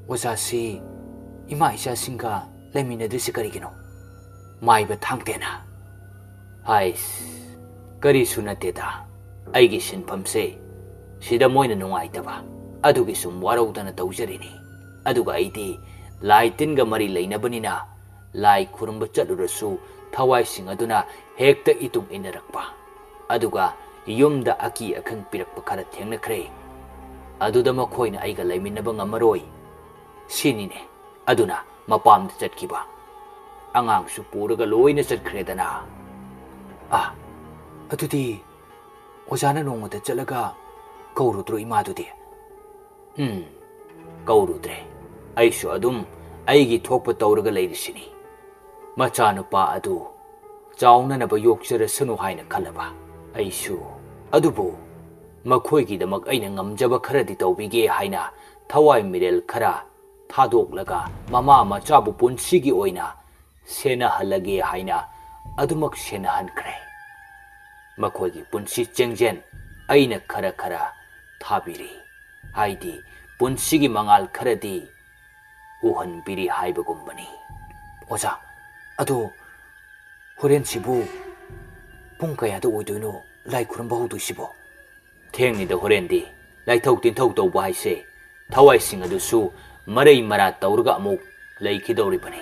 ꯑꯣꯖꯥꯁꯤ ꯏꯃꯥ ꯏꯆꯥꯁꯤꯡꯒ ꯂꯩꯃꯤꯟꯅꯗ꯭ꯔꯤꯁꯤ ꯀꯔꯤꯒꯤꯅꯣ? ꯃꯥꯏꯕ ꯊꯥꯡꯇꯦꯅ꯫ ꯍꯥꯏꯁ, ꯀꯔꯤꯁꯨ ꯅꯠꯇꯦꯗ꯫ ꯑꯩꯒꯤ ꯁꯤꯟꯐꯝꯁꯦ ꯁꯤꯗ ꯃꯣꯏꯅ ꯅꯨꯡꯉꯥꯏꯇꯕ ꯑꯗꯨꯒꯤ ꯁꯨꯝ ꯋꯥꯔꯧꯗꯅ ꯇꯧꯖꯔꯤꯅꯤ꯫ ꯑꯗꯨꯒ ꯑꯩꯗꯤ ꯂꯥꯏ ꯇꯤꯟꯒ ꯃꯔꯤ ꯂꯩꯅꯕꯅꯤꯅ ꯂꯥꯏ ꯈꯨꯔꯨꯝꯕ ꯆꯠꯂꯨꯔꯁꯨ ꯊꯋꯥꯏꯁꯤꯡ ꯑꯗꯨꯅ ꯍꯦꯛꯇ ꯏꯇꯨꯡ ꯏꯟꯅꯔꯛꯄ꯫ ꯑꯗꯨꯒ ꯌꯨꯝꯗ ꯑꯀꯤ ꯑꯈꯪ ꯄꯤꯔꯛꯄ ꯈꯔ ꯊꯦꯡꯅꯈ꯭ꯔꯦ꯫ ꯑꯗꯨꯗ ꯃꯈꯣꯏꯅ ꯑꯩꯒ ꯂꯩꯃꯤꯟꯅꯕ ꯉꯝꯃꯔꯣꯏ꯫ ꯁꯤꯅꯤꯅꯦ꯫ ꯑꯗꯨꯅ ꯃꯄꯥꯝꯗ ꯆꯠꯈꯤꯕ꯫ ꯑꯉꯥꯡꯁꯨ ꯄꯨꯔꯒ ꯂꯣꯏꯅ ꯆꯠꯈ꯭ꯔꯦꯗꯅ꯫ ꯑꯥ, ꯑꯗꯨꯗꯤ ꯑꯣꯖꯥꯅ ꯅꯣꯡꯃꯗ ꯆꯠꯂꯒ ꯀꯧꯔꯨꯗ꯭ꯔꯣ ꯏꯃꯥꯗꯨꯗꯤ? ꯎꯝ, ꯀꯧꯔꯨꯗ꯭ꯔꯦ꯫ ꯑꯩꯁꯨ ꯑꯗꯨꯝ ꯑꯩꯒꯤ ꯊꯣꯛꯄ ꯇꯧꯔꯒ ꯂꯩꯔꯤꯁꯤꯅꯤ꯫ ꯃꯆꯥꯅꯨꯄꯥ ꯑꯗꯨ ꯆꯥꯎꯅꯅꯕ ꯌꯣꯛꯆꯔꯁꯅꯨ ꯍꯥꯏꯅ ꯈꯜꯂꯕ ꯑꯩꯁꯨ꯫ ꯑꯗꯨꯕꯨ ꯃꯈꯣꯏꯒꯤꯗꯃꯛ ꯑꯩꯅ ꯉꯝꯖꯕ ꯈꯔꯗꯤ ꯇꯧꯕꯤꯒꯦ ꯍꯥꯏꯅ ꯊꯋꯥꯏ ꯃꯤꯔꯦꯜ ꯈꯔ ꯊꯥꯗꯣꯛꯂꯒ ꯃꯃꯥ ꯃꯆꯥꯕꯨ ꯄꯨꯟꯁꯤꯒꯤ ꯑꯣꯏꯅ ꯁꯦꯟꯅꯍꯜꯂꯒꯦ ꯍꯥꯏꯅ ꯑꯗꯨꯃꯛ ꯁꯦꯟꯅꯍꯟꯈ꯭ꯔꯦ꯫ ꯃꯈꯣꯏꯒꯤ ꯄꯨꯟꯁꯤ ꯆꯦꯡꯖꯦꯜ ꯑꯩꯅ ꯈꯔ ꯈꯔ ꯊꯥꯕꯤꯔꯤ, ꯍꯥꯏꯗꯤ ꯄꯨꯟꯁꯤꯒꯤ ꯃꯉꯥꯜ ꯈꯔꯗꯤ ꯎꯍꯟꯕꯤꯔꯤ ꯍꯥꯏꯕꯒꯨꯝꯕꯅꯤ꯫ ꯑꯣꯖꯥ, ꯑꯗꯣ ꯍꯣꯔꯦꯟꯁꯤꯕꯨ ꯄꯨꯡ ꯀꯌꯥꯗ ꯑꯣꯏꯗꯣꯏꯅꯣ ꯂꯥꯏ ꯈꯨꯔꯨꯝꯕ ꯍꯧꯗꯣꯏꯁꯤꯕꯣ? ꯊꯦꯡꯅꯤꯗ ꯍꯣꯔꯦꯟꯗꯤ꯫ ꯂꯥꯏꯊꯧ ꯇꯤꯟꯊꯧ ꯇꯧꯕ ꯍꯥꯏꯁꯦ ꯊꯋꯥꯏꯁꯤꯡ ꯑꯗꯨꯁꯨ ꯃꯔꯩ ꯃꯔꯥ ꯇꯧꯔꯒ ꯑꯃꯨꯛ ꯂꯩꯈꯤꯗꯧꯔꯤꯕꯅꯤ꯫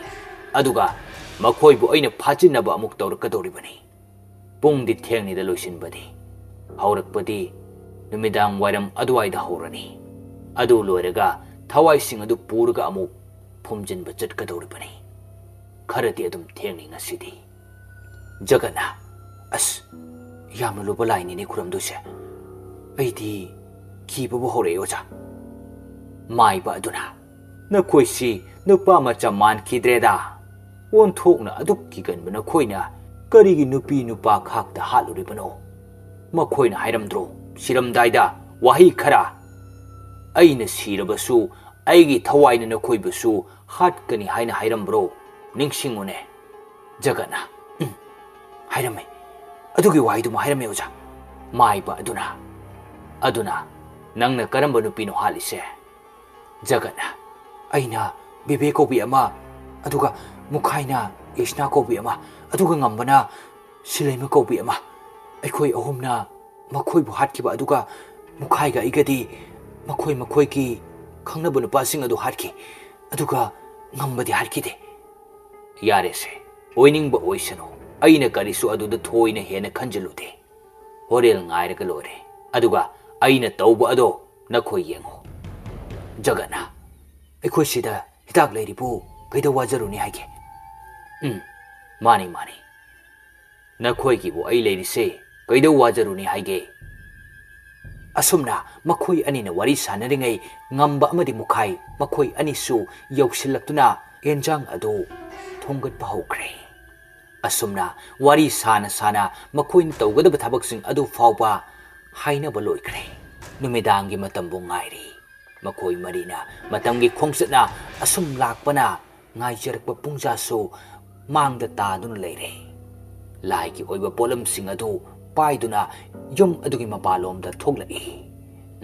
ꯑꯗꯨꯒ ꯃꯈꯣꯏꯕꯨ ꯑꯩꯅ ꯐꯥꯖꯤꯟꯅꯕ ꯑꯃꯨꯛ ꯇꯧꯔꯛꯀꯗꯧꯔꯤꯕꯅꯤ꯫ ꯄꯨꯡꯗꯤ ꯊꯦꯡꯅꯤꯗ ꯂꯣꯏꯁꯤꯟꯕꯗꯤ꯫ ꯍꯧꯔꯛꯄꯗꯤ ꯅꯨꯃꯤꯗꯥꯡ ꯋꯥꯏꯔꯝ ꯑꯗꯨꯋꯥꯏꯗ ꯍꯧꯔꯅꯤ꯫ ꯑꯗꯨ ꯂꯣꯏꯔꯒ ꯊꯋꯥꯏꯁꯤꯡ ꯑꯗꯨ ꯄꯨꯔꯒ ꯑꯃꯨꯛ ꯐꯨꯝꯖꯤꯟꯕ ꯆꯠꯀꯗꯧꯔꯤꯕꯅꯤ꯫ ꯈꯔꯗꯤ ꯑꯗꯨꯝ ꯊꯦꯡꯅꯤ ꯉꯁꯤꯗꯤ꯫ ꯖꯒꯠꯅ, "ꯑꯁ, ꯌꯥꯝꯅ ꯂꯨꯕ ꯂꯥꯏꯅꯤꯅꯦ ꯈꯨꯔꯝꯗꯣꯏꯁꯦ꯫ ꯑꯩꯗꯤ ꯀꯤꯕꯕꯨ ꯍꯧꯔꯛꯑꯦ, ꯑꯣꯖꯥ꯫" ꯃꯥꯏꯕ ꯑꯗꯨꯅ, "ꯅꯈꯣꯏꯁꯤ ꯅꯨꯄꯥ ꯃꯆꯥ ꯃꯥꯟꯈꯤꯗ꯭ꯔꯦꯗ꯫ ꯑꯣꯟꯊꯣꯛꯅ ꯑꯗꯨꯛ ꯀꯤꯒꯟꯕ ꯅꯈꯣꯏꯅ ꯀꯔꯤꯒꯤ ꯅꯨꯄꯤ ꯅꯨꯄꯥ ꯈꯥꯛꯇ ꯍꯥꯠꯂꯨꯔꯤꯕꯅꯣ? ꯃꯈꯣꯏꯅ ꯍꯥꯏꯔꯝꯗ꯭ꯔꯣ ꯁꯤꯔꯝꯗꯥꯏꯗ ꯋꯥꯍꯩ ꯈꯔ? ꯑꯩꯅ ꯁꯤꯔꯕꯁꯨ ꯑꯩꯒꯤ ꯊꯋꯥꯏꯅ ꯅꯈꯣꯏꯕꯨꯁꯨ ꯍꯥꯠꯀꯅꯤ ꯍꯥꯏꯅ ꯍꯥꯏꯔꯝꯕ꯭ꯔꯣ? ꯅꯤꯡꯁꯤꯡꯉꯨꯅꯦ꯫" ꯖꯒꯠꯅ, "ꯎꯝ, ꯍꯥꯏꯔꯝꯃꯦ꯫ ꯑꯗꯨꯒꯤ ꯋꯥꯍꯩꯗꯨꯃ ꯍꯥꯏꯔꯝꯃꯦ, ꯑꯣꯖꯥ꯫" ꯃꯥꯏꯕ ꯑꯗꯨꯅ, "ꯑꯗꯨꯅ ꯅꯪꯅ ꯀꯔꯝꯕ ꯅꯨꯄꯤꯅꯣ ꯍꯥꯠꯂꯤꯁꯦ?" ꯖꯒꯠꯅ, "ꯑꯩꯅ ꯕꯦꯕꯦ ꯀꯧꯕꯤ ꯑꯃ, ꯑꯗꯨꯒ ꯃꯨꯈꯥꯏꯅ ꯌꯩꯁꯅꯥ ꯀꯧꯕꯤ ꯑꯃ, ꯑꯗꯨꯒ ꯉꯝꯕꯅ ꯁꯤꯂꯩꯃ ꯀꯧꯕꯤ ꯑꯃ꯫ ꯑꯩꯈꯣꯏ ꯑꯍꯨꯝꯅ ꯃꯈꯣꯏꯕꯨ ꯍꯥꯠꯈꯤꯕ, ꯑꯗꯨꯒ ꯃꯨꯈꯥꯏꯒ ꯑꯩꯒꯗꯤ ꯃꯈꯣꯏ ꯃꯈꯣꯏꯒꯤ ꯈꯪꯅꯕ ꯅꯨꯄꯥꯁꯤꯡ ꯑꯗꯨ ꯍꯥꯠꯈꯤ, ꯑꯗꯨꯒ ꯉꯝꯕꯗꯤ ꯍꯥꯠꯈꯤꯗꯦ꯫" "ꯌꯥꯔꯦꯁꯦ, ꯑꯣꯏꯅꯤꯡꯕ ꯑꯣꯏꯁꯅꯨ꯫ ꯑꯩꯅ ꯀꯔꯤꯁꯨ ꯑꯗꯨꯗ ꯊꯣꯏꯅ ꯍꯦꯟꯅ ꯈꯟꯖꯤꯜꯂꯨꯗꯦ꯫ ꯍꯣꯔꯦꯟ ꯉꯥꯏꯔꯒ ꯂꯣꯏꯔꯦ꯫ ꯑꯗꯨꯒ ꯑꯩꯅ ꯇꯧꯕ ꯑꯗꯣ ꯅꯈꯣꯏ ꯌꯦꯡꯉꯨ꯫" ꯖꯒꯠꯅ, "ꯑꯩꯈꯣꯏ ꯁꯤꯗ ꯍꯤꯗꯥꯛ ꯂꯩꯔꯤꯕꯨ ꯀꯩꯗꯧ ꯋꯥꯖꯔꯨꯅꯤ ꯍꯥꯏꯒꯦ?" "ꯎꯝ, ꯃꯥꯅꯤ, ꯃꯥꯅꯤ꯫ ꯅꯈꯣꯏꯒꯤꯕꯨ ꯑꯩ ꯂꯩꯔꯤꯁꯦ ꯀꯩꯗꯧ ꯋꯥꯖꯔꯨꯅꯤ ꯍꯥꯏꯒꯦ?" ꯑꯁꯨꯝꯅ ꯃꯈꯣꯏ ꯑꯅꯤꯅ ꯋꯥꯔꯤ ꯁꯥꯟꯅꯔꯤꯉꯩ, ꯉꯝꯕ ꯑꯃꯗꯤ ꯃꯨꯈꯥꯏ ꯃꯈꯣꯏ ꯑꯅꯤꯁꯨ ꯌꯧꯁꯤꯜꯂꯛꯇꯨꯅ ꯌꯦꯟꯖꯥꯡ ꯑꯗꯨ ꯊꯣꯡꯒꯠꯄ ꯍꯧꯈ꯭ꯔꯦ꯫ ꯑꯁꯨꯝꯅ ꯋꯥꯔꯤ ꯁꯥꯅ ꯁꯥꯅ ꯃꯈꯣꯏꯅ ꯇꯧꯒꯗꯕ ꯊꯕꯛꯁꯤꯡ ꯑꯗꯨ ꯐꯥꯎꯕ ꯍꯥꯏꯅꯕ ꯂꯣꯏꯈ꯭ꯔꯦ꯫ ꯅꯨꯃꯤꯗꯥꯡꯒꯤ ꯃꯇꯝꯕꯨ ꯉꯥꯏꯔꯤ꯫ ꯃꯈꯣꯏ ꯃꯔꯤꯅ ꯃꯇꯝꯒꯤ ꯈꯣꯡꯆꯠꯅ ꯑꯁꯨꯝ ꯂꯥꯛꯄꯅ ꯉꯥꯏꯖꯔꯛꯄ ꯄꯨꯡꯖꯥꯁꯨ ꯃꯥꯡꯗ ꯇꯥꯗꯨꯅ ꯂꯩꯔꯦ꯫ ꯂꯥꯏꯒꯤ ꯑꯣꯏꯕ ꯄꯣꯠꯂꯝꯁꯤꯡ ꯑꯗꯨ ꯄꯥꯏꯗꯨꯅ ꯌꯨꯝ ꯑꯗꯨꯒꯤ ꯃꯄꯥꯟꯂꯣꯝꯗ ꯊꯣꯛꯂꯛꯏ꯫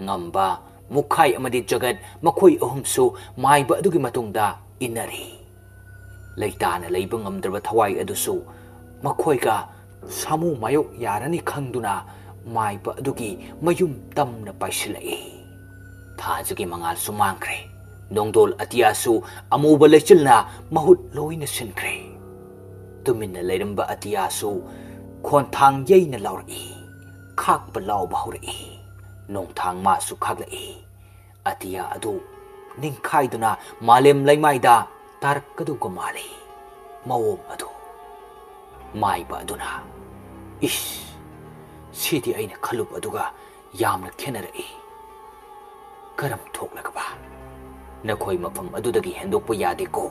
ꯉꯝꯕ, ꯃꯨꯈꯥꯏ ꯑꯃꯗꯤ ꯖꯒꯠ ꯃꯈꯣꯏ ꯑꯍꯨꯝꯁꯨ ꯃꯥꯏꯕ ꯑꯗꯨꯒꯤ ꯃꯇꯨꯡꯗ ꯏꯟꯅꯔꯤ꯫ ꯂꯩꯇꯥꯅ ꯂꯩꯕ ꯉꯝꯗ꯭ꯔꯕ ꯊꯋꯥꯏ ꯑꯗꯨꯁꯨ ꯃꯈꯣꯏꯒ ꯁꯥꯃꯨ ꯃꯥꯌꯣꯛ ꯌꯥꯔꯅꯤ ꯈꯪꯗꯨꯅ ꯃꯥꯏꯕ ꯑꯗꯨꯒꯤ ꯃꯌꯨꯝ ꯇꯝꯅ ꯄꯥꯏꯁꯤꯜꯂꯛꯏ꯫ ꯊꯥꯖꯒꯤ ꯃꯉꯥꯜꯁꯨ ꯃꯥꯡꯈ꯭ꯔꯦ꯫ ꯅꯣꯡꯗꯣꯜ ꯑꯇꯤꯌꯥꯁꯨ ꯑꯃꯨꯕ ꯂꯩꯆꯤꯜꯅ ꯃꯍꯨꯠ ꯂꯣꯏꯅ ꯁꯤꯟꯈ꯭ꯔꯦ꯫ ꯇꯨꯃꯤꯟꯅ ꯂꯩꯔꯝꯕ ꯑꯇꯤꯌꯥꯁꯨ ꯈꯣꯟꯊꯥꯡ ꯌꯩꯅ ꯂꯥꯎꯔꯛꯏ꯫ ꯈꯥꯛꯄ ꯂꯥꯎꯕ ꯍꯧꯔꯛꯏ꯫ ꯅꯣꯡꯊꯥꯡ ꯃꯥꯁꯨ ꯈꯥꯛꯂꯛꯏ꯫ ꯑꯇꯤꯌꯥ ꯑꯗꯨ ꯅꯤꯡꯈꯥꯏꯗꯨꯅ ꯃꯥꯂꯦꯝ ꯂꯩꯃꯥꯏꯗ ꯇꯥꯔꯛꯀꯗꯧꯕ ꯃꯥꯜꯂꯤ꯫ ꯃꯑꯣꯡ ꯑꯗꯨ ꯃꯥꯏꯕ ꯑꯗꯨꯅ, "ꯏꯁ, ꯁꯤꯗꯤ ꯑꯩꯅ ꯈꯜꯂꯨꯕ ꯑꯗꯨꯒ ꯌꯥꯝꯅ ꯈꯦꯠꯅꯔꯛꯏ꯫ ꯀꯔꯝ ꯊꯣꯛꯂꯒꯕ? ꯅꯈꯣꯏ ꯃꯐꯝ ꯑꯗꯨꯗꯒꯤ ꯍꯦꯟꯗꯣꯛꯄ ꯌꯥꯗꯦꯀꯣ?"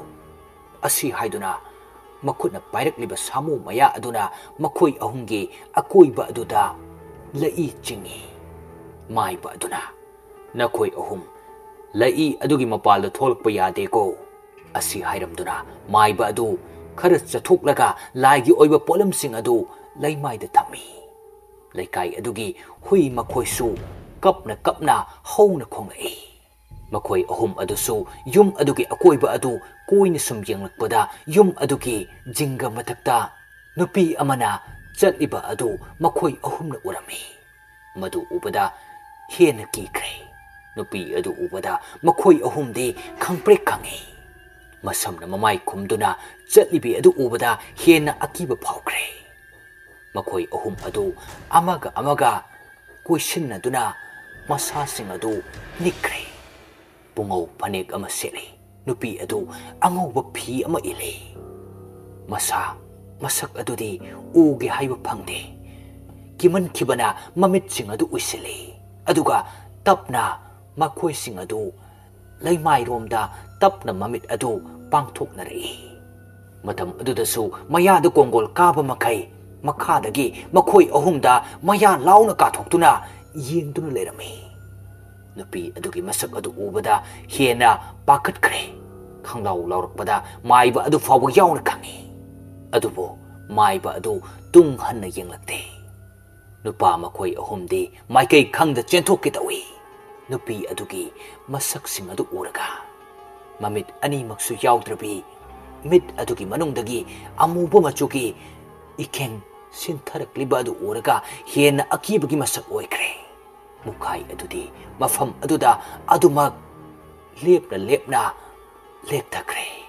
ꯑꯁꯤ ꯍꯥꯏꯗꯨꯅ ꯃꯈꯨꯠꯅ ꯄꯥꯏꯔꯛꯂꯤꯕ ꯁꯥꯃꯨ ꯃꯌꯥ ꯑꯗꯨꯅ ꯃꯈꯣꯏ ꯑꯍꯨꯝꯒꯤ ꯑꯀꯣꯏꯕ ꯑꯗꯨꯗ ꯂꯩꯏ ꯆꯤꯡꯏ꯫ ꯃꯥꯏꯕ ꯑꯗꯨꯅ, "ꯅꯈꯣꯏ ꯑꯍꯨꯝ ꯂꯩꯏ ꯑꯗꯨꯒꯤ ꯃꯄꯥꯜꯗ ꯊꯣꯛꯂꯛꯄ ꯌꯥꯗꯦꯀꯣ?" ꯑꯁꯤ ꯍꯥꯏꯔꯝꯗꯨꯅ ꯃꯥꯏꯕ ꯑꯗꯨ ꯈꯔ ꯆꯠꯊꯣꯛꯂꯒ ꯂꯥꯏꯒꯤ ꯑꯣꯏꯕ ꯄꯣꯠꯂꯝꯁꯤꯡ ꯑꯗꯨ ꯂꯩꯃꯥꯏꯗ ꯊꯝꯃꯤ꯫ ꯂꯩꯀꯥꯏ ꯑꯗꯨꯒꯤ ꯍꯨꯏ ꯃꯈꯣꯏꯁꯨ ꯀꯞꯅ ꯀꯞꯅ ꯍꯧꯅ ꯈꯣꯡꯂꯛꯏ꯫ ꯃꯈꯣꯏ ꯑꯍꯨꯝ ꯑꯗꯨꯁꯨ ꯌꯨꯝ ꯑꯗꯨꯒꯤ ꯑꯀꯣꯏꯕ ꯑꯗꯨ ꯀꯣꯏꯅ ꯁꯨꯝ ꯌꯦꯡꯂꯛꯄꯗ ꯌꯨꯝ ꯑꯗꯨꯒꯤ ꯖꯤꯡꯒ ꯃꯊꯛꯇ ꯅꯨꯄꯤ ꯑꯃꯅ ꯆꯠꯂꯤꯕ ꯑꯗꯨ ꯃꯈꯣꯏ ꯑꯍꯨꯝꯅ ꯎꯔꯝꯃꯤ꯫ ꯃꯗꯨ ꯎꯕꯗ ꯍꯦꯟꯅ ꯀꯤꯈ꯭ꯔꯦ꯫ ꯅꯨꯄꯤ ꯑꯗꯨ ꯎꯕꯗ ꯃꯈꯣꯏ ꯑꯍꯨꯝꯗꯤ ꯈꯪꯄ꯭ꯔꯦꯛ ꯈꯪꯉꯤ꯫ ꯃꯁꯝꯅ ꯃꯃꯥꯏ ꯈꯨꯝꯗꯨꯅ ꯆꯠꯂꯤꯕꯤ ꯑꯗꯨ ꯎꯕꯗ ꯍꯦꯟꯅ ꯑꯀꯤꯕ ꯐꯥꯎꯈ꯭ꯔꯦ꯫ ꯃꯈꯣꯏ ꯑꯍꯨꯝ ꯑꯗꯨ ꯑꯃꯒ ꯑꯃꯒ ꯀꯣꯏꯁꯤꯟꯅꯗꯨꯅ ꯃꯁꯥꯁꯤꯡ ꯑꯗꯨ ꯅꯤꯛꯈ꯭ꯔꯦ꯫ ꯄꯨꯡꯉꯧ ꯐꯅꯦꯛ ꯑꯃ ꯁꯦꯠꯂꯤ꯫ ꯅꯨꯄꯤ ꯑꯗꯨ ꯑꯉꯧꯕ ꯐꯤ ꯑꯃ ꯏꯜꯂꯤ꯫ ꯃꯁꯥ ꯃꯁꯛ ꯑꯗꯨꯗꯤ ꯎꯒꯦ ꯍꯥꯏꯕ ꯐꯪꯗꯦ꯫ ꯀꯤꯃꯟꯈꯤꯕꯅ ꯃꯃꯤꯠꯁꯤꯡ ꯑꯗꯨ ꯎꯏꯁꯤꯜꯂꯤ꯫ ꯑꯗꯨꯒ ꯇꯞꯅ ꯃꯈꯣꯏꯁꯤꯡ ꯑꯗꯨ ꯂꯩꯃꯥꯏꯔꯣꯝꯗ ꯇꯞꯅ ꯃꯃꯤꯠ ꯑꯗꯨ ꯄꯥꯡꯊꯣꯛꯅꯔꯛꯏ꯫ ꯃꯇꯝ ꯑꯗꯨꯗꯁꯨ ꯃꯌꯥꯗ ꯀꯣꯡꯒꯣꯜ ꯀꯥꯕ ꯃꯈꯩ ꯃꯈꯥꯗꯒꯤ ꯃꯈꯣꯏ ꯑꯍꯨꯝꯗ ꯃꯌꯥ ꯂꯥꯎꯅ ꯀꯥꯊꯣꯛꯇꯨꯅ ꯌꯦꯡꯗꯨꯅ ꯂꯩꯔꯝꯃꯤ꯫ ꯅꯨꯄꯤ ꯑꯗꯨꯒꯤ ꯃꯁꯛ ꯑꯗꯨ ꯎꯕꯗ ꯍꯦꯟꯅ ꯄꯥꯈꯠꯈ꯭ꯔꯦ꯫ ꯈꯪꯂꯥꯎ ꯂꯥꯎꯔꯛꯄꯗ ꯃꯥꯏꯕ ꯑꯗꯨ ꯐꯥꯎꯕ ꯌꯥꯎꯅ ꯈꯪꯉꯤ꯫ ꯑꯗꯨꯕꯨ ꯃꯥꯏꯕ ꯑꯗꯨ ꯇꯨꯡ ꯍꯟꯅ ꯌꯦꯡꯂꯛꯇꯦ꯫ ꯅꯨꯄꯥ ꯃꯈꯣꯏ ꯑꯍꯨꯝꯗꯤ ꯃꯥꯏꯀꯩ ꯈꯪꯗ ꯆꯦꯟꯊꯣꯛꯀꯦ ꯇꯧꯏ꯫ ꯅꯨꯄꯤ ꯑꯗꯨꯒꯤ ꯃꯁꯛꯁꯤꯡ ꯑꯗꯨ ꯎꯔꯒ ꯃꯃꯤꯠ ꯑꯅꯤꯃꯛꯁꯨ ꯌꯥꯎꯗ꯭ꯔꯕꯤ ꯃꯤꯠ ꯑꯗꯨꯒꯤ ꯃꯅꯨꯡꯗꯒꯤ ꯑꯃꯨꯕ ꯃꯆꯨꯒꯤ ꯏꯈꯦꯡ ꯁꯤꯟꯊꯔꯛꯂꯤꯕ ꯑꯗꯨ ꯎꯔꯒ ꯍꯦꯟꯅ ꯑꯀꯤꯕꯒꯤ ꯃꯁꯛ ꯑꯣꯏꯈ꯭ꯔꯦ꯫ ꯃꯨꯈꯥꯏ ꯑꯗꯨꯗꯤ ꯃꯐꯝ ꯑꯗꯨꯗ ꯑꯗꯨꯃꯛ ꯂꯦꯞꯅ ꯂꯦꯞꯅ ꯂꯦꯞꯊꯈ꯭ꯔꯦ꯫